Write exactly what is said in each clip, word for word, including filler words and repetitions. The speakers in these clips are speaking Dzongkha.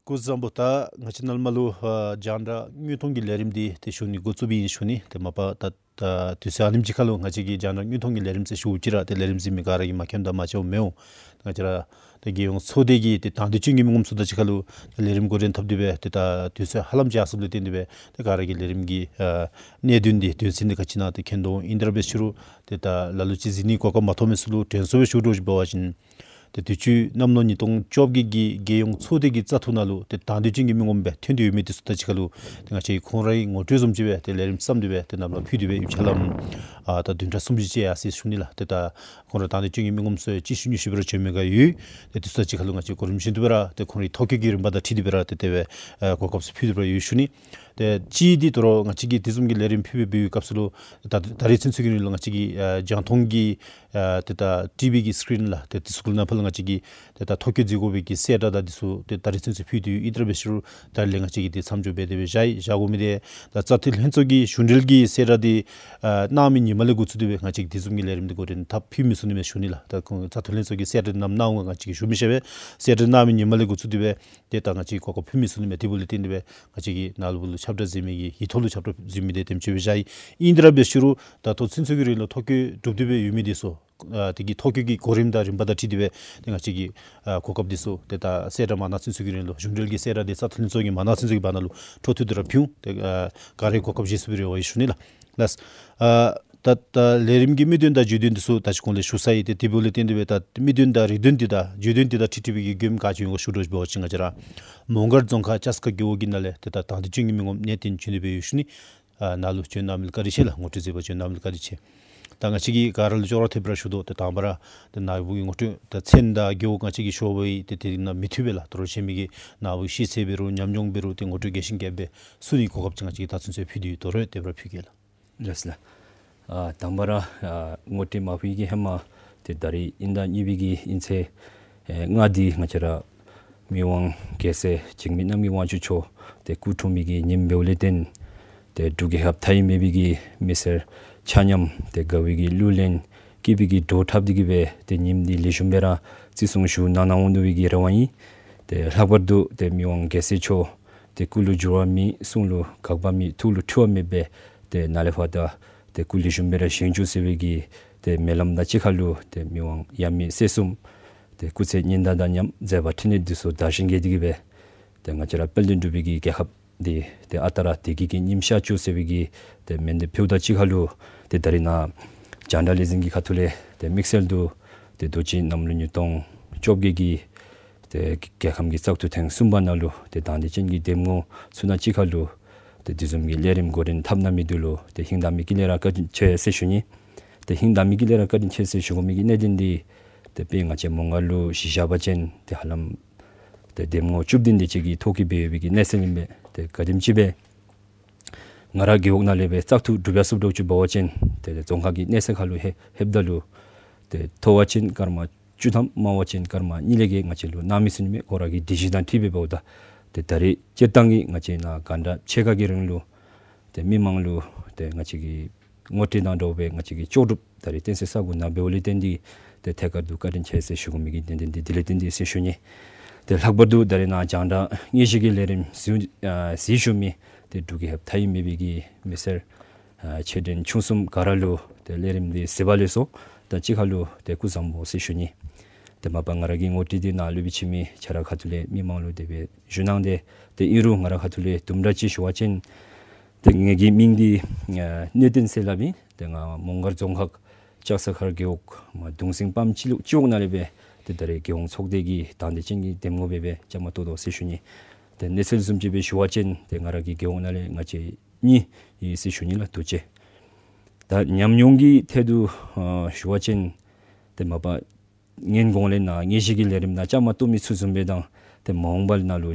སྐུ་གཟུགས་བཟང་པོ། ད་ང་བཅས་ནཱ་ལུ་མ་ལུ་ཨ་རྒྱང་བསྒྲགས་དངོས་མཐོང་གི་ལས་རིམ་འདི་ཏེ་ཞུ་ནི་འགོ་བཙུགསཔ་ཨིན་ཞུ་ནི། ཏེ་མ་པ་ད་ད་དུས་ཚོད་ཨ་ནེམ་ཅིག་ཁར་ལུ་ང་བཅས་ཀྱིས་རྒྱང་བསྒྲགས་དངོས་མཐོང་གི་ལས་རིམ་ཟེར་ཞུཝ་ཅིག་ར་ཏེ་ལས་རིམ་གཟིགས་མི་ག་ར་གིས་མ་མཁྱེནམ་དང་མ་ཤེསཔ་མེད་འོང་། ང་བཅས་ར་ཏེ་རྒྱལ་ཡོངས་ཚོགས་སྡེ་གི་ཏེ་དང་འདོད་ཅན་གྱི་མི་ངོམ་ཚུ་དང་གཅིག་ཁར་ལུ་ཏེ་ལས་རིམ་འགོ་འདྲེན་འཐབ་སྟེ་སྦེ་ཏེ་ད་དུས་ཚོད་ཧ་ལམ་ཅིག་ཡར་སོངམ་ལས་བརྟེན་ཏེ་སྦེ་ཏེ་ག་ར་གིས་ལས་རིམ་གྱི་ཨ་གནད་དོན་འདི་དོན་ཚན་འདི་ག་ཅི་ཨིན་ན་ཏེ་མཁྱེན་དོ་ཨིན། དེ་ར་འབད་ཞུ་རུང་ཏེ་ད་ལ་ལུ་ཅིག་གཟིགས་ནིའི་གོ་སྐབས་མ་ཐོབ་མི་ཚུ་ལུ་དྲན་གསོ་སྦེ་ཞུ་དོ་ཅིག་འབད་བ་ཅིན་ཏེ་དུས་ཅི་གནམ་ལོ་ཉིས་སྟོང་བཅོ་བརྒྱད་ཀྱི་རྒྱལ་ཡོངས་ཚོགས་སྡེ་གི་བཙག་འཐུ་ནང་ལུ་ཏེ་དང་འདོད་ཅན་གྱི་མི་ངོམ་སྦེ་ཐོན་ཏེ་ཡོད་མི་འདི་ཚུ་དང་གཅིག་ཁར་ལུ་ཏེ་ང་བཅས་ཁོང་རའི་ངོ་སྤྲོད་བཟུམ་ཅིག་སྦེ་ཏེ་ལས་རིམ་བརྩམས་ཏེ་སྦེ་ཏེ་ནཱ་ལུ་ཕུལ་ཏེ་སྦེ་ཡོདཔ་ཅིག་ལགས། ཨ་ད་བདུན་ཕྲག་གསུམ་ཅིག་ཅིག་ཡར་སོ་ཡི་ཞུ་ནི་ལགས། ཏེ་ད་ཁོང་ར་དང་འདོད་ཅན་གྱི་མི་ངོམ་ཚུ་གཅིག་ཤུལ་གཉིས་ཤུལ་སྦེ་ར་བྱོན་མི་ག་ཡོད། ཏེ་དེ་ཚུ་དང་གཅིག་ཁར་ལུ་ང་བཅས་གོ་རིམ་བཞིན་དུ་སྦེ་ར་ཏེ་ཁོང་རའི་ཐོ་བཀོད་ཀྱི་རིམ་པ་དང་འཁྲིལ་ཏེ་སྦེ་ར་ཏེ་དེ་སྦེ་ཨ་གོ་སྐབས་ཚུ་ཕུལ་ཏེ་སྦེ་ར་ཡོད་ཞུ་ནི། ཏེ་གཅིག་འདི་དོ་རུང་ང་བཅས་ཀྱིས་དེ་བཟུམ་གྱི་ལས་རིམ་ཕུལ་སྦེ་འབད་བའི་སྐབས་སུ་ལུ་ད་ད་རེས་ཚུན་ཚོད་ཀྱི་རིང་ལུ་ང་བཅས་ཀྱིས་ཨ་རྒྱང་མཐོང་གི་ཨ་ཏེ་ད་ཊི་བི་གི་སི་ཀི་རིན་ལགས་ཏེ་དེ་ཚུ་གུ་ནང་ཕར་ལུ་ང་བཅས་ཀྱིས་ཏེ་ད་ཐོ་བཀོད་མཛད་དགོ་པའི་གི་གསལ་བསྒྲགས་དང་འདི་ཚུ་ཏེ་ད་རེས་ཚུན་ཚོད་ཕུལ་ཏེ་ཡོད། ཨིན་ཏེ་ར་འབད་ཞུ་རུང་ད་རེས་ལས་ང་བཅས་ཀྱིས་ཏེ་མཚམས་འཇོག་འབད་དེ་སྦེ་བཞག་ཡི། བཞག་དགོ་མི་འདི་ད་བཙག་འཐུ་ལྷན་ཚོགས་ཀྱི་གཞུང་འབྲེལ་གྱི་གསལ་བསྒྲགས་འདི་ཨ་གནང་མི་ཉིནམ་ལས་འགོ་བཙུགས་ཏེ་སྦེ་ང་བཅས་ཀྱིས་དེ་བཟུམ་གྱི་ལས་རིམ་འདི་འགོ་འདྲེན་འཐབ་ཕུལ་མི་ཚུགས་ནི་མས་ཞུ་ནི་ལགས། ད་ཁོང་བཙག་འཐུ་ལྷན་ཚོགས་ཀྱིས་གསལ་བསྒྲགས་ནམ་གནང་འོང་ག་ང་བཅས་ཀྱིས་ཞུ་མི་ཤེས་པས། གསལ་བསྒྲགས་གནང་མི་ཉིནམ་ལས་འགོ་བཙུགས་ཏེ་སྦེ་ཏེ་ད་ང་བཅས་གོ་སྐབས་ཕུལ་མི་ཚུགས་ནི་མས། དེ་འབདཝ་ལས་བརྟེན་ཏེ་སྦེ་ང་བཅས་ཀྱིས་ནཱ་ལུ་ཕར་ལུ་ཁྱབ་བསྒྲགས་མཛད་མི་གི་ཡིག་ཐོག་ལུ་ཁྱབ་བསྒྲགས་མཛད་མི་འདི་དེམ་ཅིག་སྦེ་བཞག་ཡི། ཨིན་ཏེ་ར་འབད་ཞུ་རུང་ད་ལྟོ་ཚུན་ཚོད་ཀྱི་རིང་ལུ་ཐོ་བཀོད་གྲུབ་སྟེ་སྦེ་ཡོད་མི་འདི་ཚུ་ཨ་དེ་གི་ཐོ་བཀོད་ཀྱི་གོ་རིམ་དང་རིམ་པ་དང་འཁྲིལ་ཏེ་སྦེ་ཏེ་ང་བཅས་ཀྱིས་ཨ་གོ་སྐབས་འདི་ཚུ་ཏེ་ད་གསལ་བསྒྲགས་མ་གནང་ཚུན་ཚོད་ཀྱི་རིང་ལུ་གཞུང་འབྲེལ་གྱི་གསལ་བསྒྲགས་འདི་བཙག་འཐུ་ལྷན་ཚོགས་ཀྱིས་མ་གནང་ཚུན་ཚོད་ཀྱི་བར་ན་ལུ་འཕྲོ་མཐུད་དེ་ར་ཕུལ་འོང་། ཏེ་ཨ་ག་ར་གོ་སྐབས་བཞེས་ཚུགས་པའི་རེ་བ་ཡོད་ཞུ་ནི་ལགས། ལགས། ཨ་ད་ད་ལས་རིམ་གྱི་དམིགས་དོན་དང་བརྗོད་དོན་འདི་ཚུ་ད་ཅི་གོང་ལས་ཞུ་ཚར་ཡི། ཏེ་དེ་འབདཝ་ལས་བརྟེན་ཏེ་སྦེ་ད་དམིགས་དོན་དང་རིགས་དོན་འདི་དང་བརྗོད་དོན་འདི་དང་འཁྲིལ་ཏེ་སྦེ་གི་དགོངསམ་ག་ཅི་ཡོད་ག་ཞུ་དོ་ཅིག་འབད་བ་ཅིན་ང་བཅས་ར་མོང་སྒར་རྫོང་ཁག་ལྕགས་ས་མཁར་རྒེད་འོག་གི་ནང་ལས་ཏེ་ད་དང་འདོད་ཅན་གྱི་མི་ངོམ་གནས་བརྟན་བྱོན་ཏེ་སྦེ་ཡོད་ཞུ་ནི། ཨ་ནཱ་ལུ་བྱོན་གནང་མི་ལུ་བཀའ་དྲིན་ཆེ་ལགས། ངོ་སྤྲོད་མཛད་པར་བྱོན་གནང་མི་ལུ་བཀའ་དྲིན་ཆེ། ད་ང་བཅས་ཀྱིས་ག་ར་ལུ་ཅོག་ར་འཐདཔ་སྦེ་ར་ཞུ་དོ། ཏེ་དང་པ་ར་ཏེ་ནཱ་བུ་གི་ངོ་སྤྲོད་ད་མཚན་དང་རྒེད་འོག་ང་བཅས་ཀྱིས་ཞུ་བའི་ཏེ་དེ་ནང་མི་མཐུན་པས་ལགས། དོ་རུང་གཞན་མི་གི་ནཱ་བུ་གི་ཤེས་ཚད་འབད་རུང་ཉམས་མྱོང་འབད་རུང་ཏེ་ངོ་སྤྲོད་རྒྱས་ཤིང་རྒྱསཔ་སྦེ་ཞུ་ནིའི་གོ་སྐབས་ཅིག་ང་བཅས་ཀྱིས་ད་ཚུན་ཚོད་ཕུལ་ཏེ་ཡོད། དོ་རུང་དེ་སྦེ་ར་ཕུལ་གེ་ལགས། ལགས་སོ་ལགས། ཨ་དང་པ་ར་ཨ་ངོ་སྤྲོད་མ་ཕུལ་གྱི་ཧེ་མ་ཏེ་ད་རིས་དབྱིན་ཟླ་གཉིས་པའི་གི་དབྱིན་ཚེས་ཨེ་ལྔ་འདི་ང་བཅས་ར་མི་དབང་རྒྱལ་སྲས་འཇིགས་མེད་རྣམ་རྒྱལ་དབང་ཕྱུག་མཆོག་ཏེ་སྐུ་འཁྲུངས་མི་གི་ཉིནམ་འབདཝ་ལས་བརྟེན་ཏེ་འབྲུག་རྒྱལ་ཁབ་མཐའ་ཡས་མེད་པའི་གི་མི་སེར་ཆ་མཉམ་ཏེ་དགའ་བའི་གི་གླུ་ལེན་སྐྱིད་པའི་གི་བྲོ་འཁྲབ་སྟེ་གི་སྦེ་ཏེ་ཉིནམ་འདི་ལེགས་ཤོམ་སྦེ་ར་བརྩི་སྲུང་ཞུ་གནང་གནང་འོང་འདོད་པའི་གི་རེ་བ་ཨིན། ཏེ་ལྷག་པར་དུ་ཏེ་མི་དབང་རྒྱལ་སྲས་མཆོག་ཏེ་སྐུ་ལུ་འགྱུར་བ་མེད། གསུང་ལུ་འགག་པ་མེད། ཐུགས་ལུ་འཁྲུལ་བ་མེདཔ་སྦེ་ཏེ་ནཱ་ལས་ཕར་ད་ཏེ་སྐུ་ལེགས་ཤོམ་སྦེ་ར་བཞེངས་བཅུག་ཟེར་བའི་གི་ཏེ་སྨོན་ལམ་དང་གཅིག་ཁར་ལུ་ཏེ་མི་དབང་ཡབ་མེས་སྲས་གསུམ་ཏེ་སྐུ་ཚེ་ཉིན་ཟླ་དང་མཉམ་མཛད་པ་འཕྲིན་ལས་འདི་ཚུ་དར་ཞིང་རྒྱས་ཏེ་གི་སྦེ་ཏེ་ང་བཅས་ར་དཔལ་ལྡན་འབྲུག་པའི་གི་རྒྱལ་ཁབ་འདི་ཏེ་ཨ་རྟག་ར་བདེ་སྐྱིད་ཀྱི་ཉིམ་ཤར་བཅུག་ཟེར་བའི་གི་ཏེ་སྨོན་འདེབས་ཕུལཝ་དང་གཅིག་ཁར་ལུ་ཏེ་ད་རིས་ནཱ་རྒྱང་བསྒྲགས་ལས་འཛིན་གྱི་ཁ་ཐུག་ལས་ཏེ་དམིགས་བསལ་དུ་ཏེ་དུས་ཅི་གནམ་ལོ་ཉིས་སྟོང་བཅོ་བརྒྱད་ཀྱི་ཏེ་རྒྱལ་ཁམས་ཀྱི་བཙག་འཐུ་ཐེངས་གསུམ་པ་ནང་ལུ་ཏེ་དང་འདོད་ཅན་གྱི་འདེམས་ངོ་ཚུ་དང་གཅིག་ཁར་ལུ་ཏེ་དེ་བཟུམ་གྱི་ལས་རིམ་འགོ་འདྲེན་འཐབ་གནང་མི་འདི་ལུ་ཏེ་ཧིང་དང་མི་དཀྱིལ་ལས་ར་བཀའ་དྲིན་ཆེ་ཟེར་ཞུ་ནི། ཏེ་ཧིང་དང་མི་དཀྱིལ་ལས་ར་བཀའ་དྲིན་ཆེ་ཟེར་ཞུ་དགོ་མི་གི་གནད་དོན་འདི་ཏེ་དཔེ་ང་བཅས་མོང་སྒར་ལུ་གཞི་བཞག་པ་ཅིན་ཏེ་ཧ་ལམ་ཏེ་འདེམས་ངོ་བཅུ་བདུན་དེ་ཅིག་གི་ཐོ་བཀོད་འབད་ཡོད་པའི་གི་གནས་ཚུལ་ཨིན་པས། ཏེ་ག་དེམ་ཅིག་སྦེ་ང་ར་རྒེད་འོག་ནང་ལས་སྦེ་བཙག་འཐུ་གྲུབ་ཡར་སོངམ་འདྲཝ་ཅིག་འབད་བ་ཅིན་ཏེ་རྫོང་ཁག་གི་གནས་ཚད་ཁར་ལུ་ལྷོད་ལྷོདཔ་ད་ལུ་ཏེ་མཐོ་བ་ཅིན་སྐར་མ་བཅུ་ཐམ་དམའ་བ་ཅིན་སྐར་མ་གཉིས་ལས་བརྒལ་ང་བཅས་ལུ་གནང་མི་ཚུགས་ནི་མས། ཁོ་ར་གི་སྒྲིག་གཞི་དང་འཁྲིལ་སྦེ་འབདཝ་ད་ཏེ་ད་རེས་སྤྱིར་བཏང་གི་ང་བཅས་ནཱ་གྷན་ཊ་ཕྱེད་ཀ་གི་རིང་ལུ་ཏེ་མི་མང་ལུ་ཏེ་ང་བཅས་ཀྱི་ངོ་སྤྲོད་དང་འདྲཝ་སྦེ་ང་བཅས་ཀྱི་ལྕོགས་གྲུབ་ད་རེས་བསྟན་སྲིད་ས་གོ་ནང་འབདཝ་ལས་བརྟེན་ཏེ་ཏེ་ཐད་ཀར་དུ་བཀའ་དྲིན་ཆེ་ཟེར་ཞུ་དགོ་མི་གི་གནད་དོན་འདི་དེ་ལས་བརྟེན་ཏེ་ཟེར་ཞུ་ནི། ཏེ་ལྷག་པར་དུ་ད་རེས་ནཱ་རྒྱང་བསྒྲགས་དངོས་གཞི་གི་ལས་རིམ་གཟིགས་ཨ་གཟིགས་བཞུགས་མི་ཏེ་འབྲུག་རྒྱལ་ཁབ་མཐའ་ཡས་མེད་པའི་གི་མི་སེར་ཨ་ཆེ་འབྲིང་ཆུང་གསུམ་ག་ར་ལུ་ཏེ་ལས་རིམ་འདི་གཟིགས་པ་ལེགས་སོ་དང་གཅིག་ཁར་ལུ་ཏེ་སྐུ་གཟུགས་བཟང་པོ་ཟེར་ཞུ་ནི། ཏེ་མ་པ་ང་ར་གི་ངོ་སྤྲོད་འདི་ནཱ་སློབ་དཔོན་འཆི་མེད་ཁྱོད་ར་ཁ་ཐུག་ལས་མི་མང་ལུ་དེ་སྦེ་ཞུ་གནང་སྟེ་ཏེ་ཨིན་རུང་ང་ར་ཁ་ཐུག་ལས་དུམ་གྲ་ཅིག་ཞུ་བ་ཅིན་ཏེ་ངེ་གི་མིང་འདི་ཨ་གནས་བརྟན་ཟེར་སླབ་ཨིན། ཏེ་ང་མོང་སྒར་རྫོང་ཁག་ལྕགས་ས་མཁར་རྒེད་འོག་མ་གདུང་སེང་སྤམ་སྤྱི་ལོ་སྤྱི་འོག་ནང་ལས་སྦེ་ཏེ་ད་རེས་རྒྱལ་ཡོངས་ཚོགས་སྡེ་གི་དང་འདོད་ཅན་གྱི་འདེམས་ངོ་སྦེ་སྦེ་བཅའ་མར་གཏོགས་དོ་ཟེར་ཞུ་ནི། ཏེ་གནས་ཚུལ་བཟུམ་ཅིག་སྦེ་ཞུ་བ་ཅིན་ཏེ་ང་ར་གི་རྒེད་འོག་ནང་ལས་ང་བཅས་གཉིས་ཨིན་ཟེར་ཞུ་ནི་ལགས་དུས་ཅི། ད་ཉམས་མྱོང་གི་ཐད་དུ་ཨ་ཞུ་བ་ཅིན་ཏེ་མ་པ་སྔོན་གོང་ལས་ནཱ་དངོས་གཞི་གི་ལས་རིམ་ནང་བཅའ་མར་གཏོགས་མི་ཚུ་བཟུམ་སྦེ་དང་ཏེ་མ་འོངས་པ་ནང་ལུ་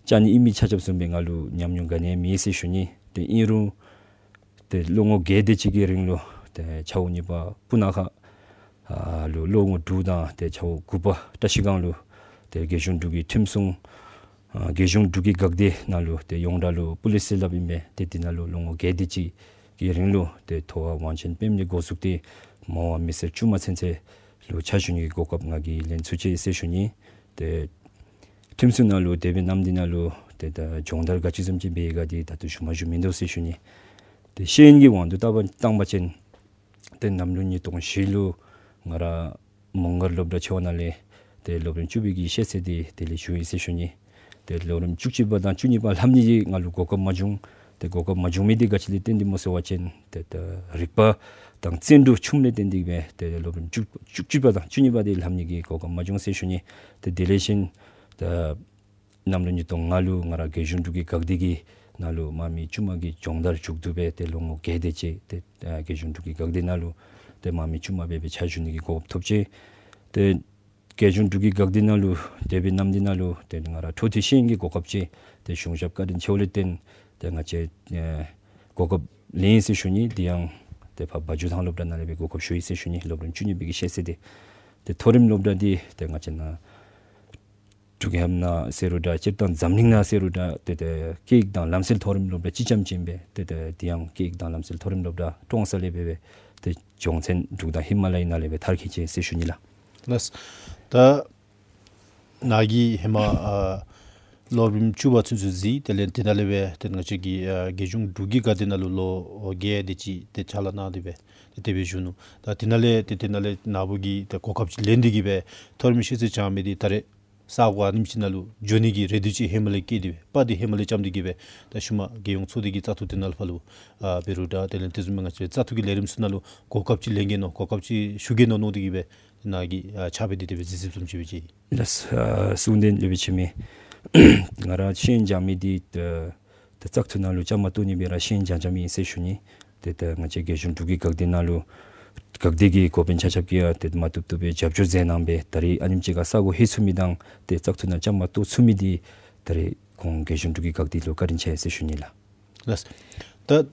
བཅའ་ནི་ཨིན་མི་ཆ་ཁྱབ་བཟུམ་སྦེ་ང་ལུ་ཉམས་མྱོང་ག་ནི་ཡང་མེད་ཟེར་ཞུ་ནི། ཏེ་ཨིན་རུང་ཏེ་ལོ་ངོ་བརྒྱད་དེ་ཅིག་གི་རིང་ལུ་ཏེ་ཆ་འོག་གཉིས་པ་སྤུ་ན་ཁ་ཨ་ལུ་ལོ་ངོ་དྲུག་དང་ཏེ་ཆ་འོག་དགུ་པ་བཀྲ་ཤིས་སྒང་ལུ་ཏེ་རྒྱལ་གཞུང་འབྲུག་གི་ཁྲིམས་སྲུང་ཨ་རྒྱལ་གཞུང་འབྲུག་གི་འགག་སྡེ་ནང་ལུ་ཏེ་ཡོངས་གྲགས་ལུ་པུ་ལིས་ཟེར་སླབ་ཨིན་པས། ཏེ་དེ་ནང་ལུ་ལོ་ངོ་བརྒྱད་དེ་ཅིག་གི་རིང་ལུ་ཏེ་ཐོག་ཁར་དབང་ཆེན་དཔོན་གླིང་འགོ་བཙུགས་ཏེ་མ་འོངས་པ་མི་སེར་དཀྱུས་མ་ཚུན་ཚོད་ལུ་ཕྱག་ཞུ་ནི་གི་གོ་སྐབས་ང་གིས་ལེན་ཚུགས་ཅི་ཟེར་ཞུ་ནི། ཏེ་ ཁྲིམས་སྲུང་ནང་ལུ་དེ་སྦེ་གནངམ་འདི་ནང་ལུ་ཏེ་ད་སྦྱོང་བརྡར་ག་ཅི་བཟུམ་ཅིག་འབད་ཡི་ག་འདི་ད་ལྟོ་ཞུ་མ་ཞུ་མིན་འདུག་ཟེར་ཞུ་ནི། ཏེ་ཤེས་ཡོན་གྱི་དབང་དུ་བཏང་པ་བཏང་པ་ཅིན་ཏེ་གནམ་ལོ་ཉིས་སྟོང་བཞི་ལུ་ང་ར་མོང་སྒར་སློབ་གྲྭ་ཆེ་བ་ནང་ལས་ཏེ་སློབ་རིམ་བཅུ་པའི་གི་ཤེས་ཚད་འདི་དེ་ལས་ཞུ་ཡི་ཟེར་ཞུ་ནི། ཏེ་སློབ་རིམ་བཅུ་གཅིག་པ་དང་བཅུ་གཉིས་པ་ལྷབ་ནི་གི་ང་ལུ་གོ་སྐབས་མ་བྱུང་། ཏེ་གོ་སྐབས་མ་བྱུང་མི་འདི་ག་ཅི་ལས་བརྟེན་ཏེ་སྨོ་ཟེར་བ་ཅིན་ཏེ་ད་རིག་པ་དང་བརྩོན་འགྲུས་ཆུངམ་ལས་བརྟེན་ཏེ་སྦེ་ཏེ་སློབ་རིམ་བཅུ་བཅུ་གཅིག་པ་དང་བཅུ་གཉིས་པ་འདི་ལྷབ་ནི་གི་གོ་སྐབས་མ་བྱུང་ཟེར་ཞུ་ནི། ཏེ་དེ་ལས་ཤིན་ད་གནམ་ལོ་ཉིས་སྟོང་ལྔ་ལུ་ང་ར་རྒྱལ་གཞུང་འབྲུག་གི་དགག་སྡེ་གི་ནང་ལུ་དམག་མི་དཀྱུས་མ་གི་སྦྱོང་བརྡར་མཇུག་བསྡུ་སྦེ་ཏེ་ལོ་ངོ་བརྒྱད་དེ་ཅིག་ཏེ་ཨ་རྒྱལ་གཞུང་འབྲུག་གི་དགག་སྡེ་ནང་ལུ་ཏེ་དམག་མི་དཀྱུས་མ་སྦེ་སྦེ་ཕྱག་ཞུ་ནི་གི་གོ་སྐབས་ཐོབ་ཅི། ཏེ་རྒྱལ་གཞུང་འབྲུག་གི་དགག་སྡེ་ནང་ལུ་དེ་སྦེ་གནངམ་འདི་ནང་ལུ་ཏེ་ང་ར་འཕྲོ་མཐུད་ཤེས་ཡོན་གྱི་གོ་སྐབས་ཅིག་ཏེ་གཞུང་ཞབས་བཀའ་དྲིན་ཆེ་བ་ལས་བརྟེན་ཏེ་ང་བཅས་ཨེ་གོ་སྐབས་ལེན་ཡི་ཟེར་ཞུ་ནི། དེ་ཡང་ཏེ་ཕར་བ་འཇུ་ཐང་སློབ་གྲྭ་ནང་ལས་སྦེ་གོ་སྐབས་ཞུ་ཡི་ཟེར་ཞུ་ནི། སློབ་རིམ་བཅུ་གཉིས་པའི་གི་ཤེས་ཚད་འདི་ཏེ་མཐོ་རིམ་སློབ་གྲྭ་འདི་ཏེ་ང་བཅས་ནཱ་འབྲུག་ཧེ་མ་ནང་ཟེར་རུང་འདྲ་སྤྱིར་བཏང་འཛམ་གླིང་ནང་ཟེར་རུང་འདྲ་ཏེ་ཏེ་སྐད་ཡིག་དང་ལམ་སྲོལ་མཐོ་རིམ་སློབ་གྲྭ་གཅིག་རྐྱངམ་ཅིག་ཨིན་པས། ཏེ་ཏེ་དེ་ཡང་སྐད་ཡིག་དང་ལམ་སྲོལ་མཐོ་རིམ་སློབ་གྲྭ་ཀྲོང་གསར་ལས་སྦེ་སྦེ་ཏེ་སྦྱོང་ཚན་འབྲུག་དང་ཧི་མ་ལ་ཡའི་ནང་ལས་སྦེ་མཐར་འཁྱོལ་ཅི་ཟེར་ཞུ་ནི་ལགས། ལགས། ད་ནཱ་གིས་ཧེ་མ་ཨ་སློབ་རིམ་བཅུ་པ་ཚུན་ཚོད་གཟིགས། དེ་ལས་དེ་ནང་ལས་སྦེ་ཏེ་ང་བཅས་ཀྱི་ཨ་རྒྱལ་གཞུང་འབྲུག་གི་དགག་སྡེ་ནང་ལུ་ལོ་བརྒྱད་དེ་ཅིག་ཏེ་ཕྱག་ལཱ་གནང་སྟེ་སྦེ་ཏེ་དེ་སྦེ་བཞུགས་ནུག། ད་དེ་ནང་ལས་ཏེ་དེ་ནང་ལས་ནཱ་བུ་གིས་ཏེ་གོ་སྐབས་ཅིག་ལེན་ཏེ་གིས་སྦེ་མཐོ་རིམ་ཤེས་ཚད་སྦྱང་མི་འདི་ད་རེས་ས་གོ་ཨ་ནེམ་ཅིག་ནང་ལུ་འགྱོ་ནི་གི་རེ་འདུན་ཅིག་ཧེ་མ་ལས་བསྐྱེད་དེ་སྦེ་དཔའ་འདི་ཧེ་མ་ལས་བཅམ་སྟེ་གིས་སྦེ་ད་ཤུལ་མ་རྒྱལ་ཡོངས་ཚོགས་སྡེ་གི་བཙག་འཐུ་དེ་ནང་ལུ་ཕར་ལུ་ཨ་འབད་རུང་འདྲ་དེ་ལས་དེ་བཟུམ་མའི་ང་བཅས་བཙག་འཐུ་གི་ལས་རིམ་ཚུ་ནང་ལུ་གོ་སྐབས་ཅིག་ལེན་གེ་མནོ་གོ་སྐབས་ཅིག་ཞུ་གེ་མནོ་མནོ་སྟེ་གིས་སྦེ་ནཱ་གིས་ཨ་ཕྱག་དཔེ་འདི་དེ་སྦེ་གཟིགས་གཟིགསཔ་བཟུམ་ཅིག་སྦེ་མཇལ་ཡི། ལགས། ཨ་གསུང་བདེ་ལེགས་པའི་ཆེ་མི། ང་ར་ཤེས་ཡོན་སྦྱང་མི་འདི་ད་ད་བཙག་འཐུ་ནང་ལུ་བཅའ་མར་གཏོགས་ནི་སྦེ་ར་ཤེས་ཡོན་སྦྱང་སྦྱང་མི་ཨིན་ཟེར་ཞུ་ནི། ཏེ་ད་ང་བཅས་རྒྱལ་གཞུང་འབྲུག་གི་དགག་སྡེ་ནང་ལུ་དགག་སྡེ་གི་འགོ་དཔོན་ཆ་ཁྱབ་ཀྱིས་ཡང་ཏེ་མ་བཏུབ་བཏུབ་སྦེ་རྒྱབ་སྐྱོར་མཛད་གནང་སྦེ་ད་རེས་ཨ་ནེམ་ཅིག་ཁར་ས་གོ་ལྷོད་ཚུགས་མི་དང་ཏེ་བཙག་འཐུ་ནང་བཅའ་མར་གཏོགས་ཚུགས་མི་འདི་ད་རེས་ཁོང་རྒྱལ་གཞུང་འབྲུག་གི་དགག་སྡེ་ལུ་བཀའ་དྲིན་ཆེ་ཟེར་ཞུ་ནི་ལགས། ལགས། ད་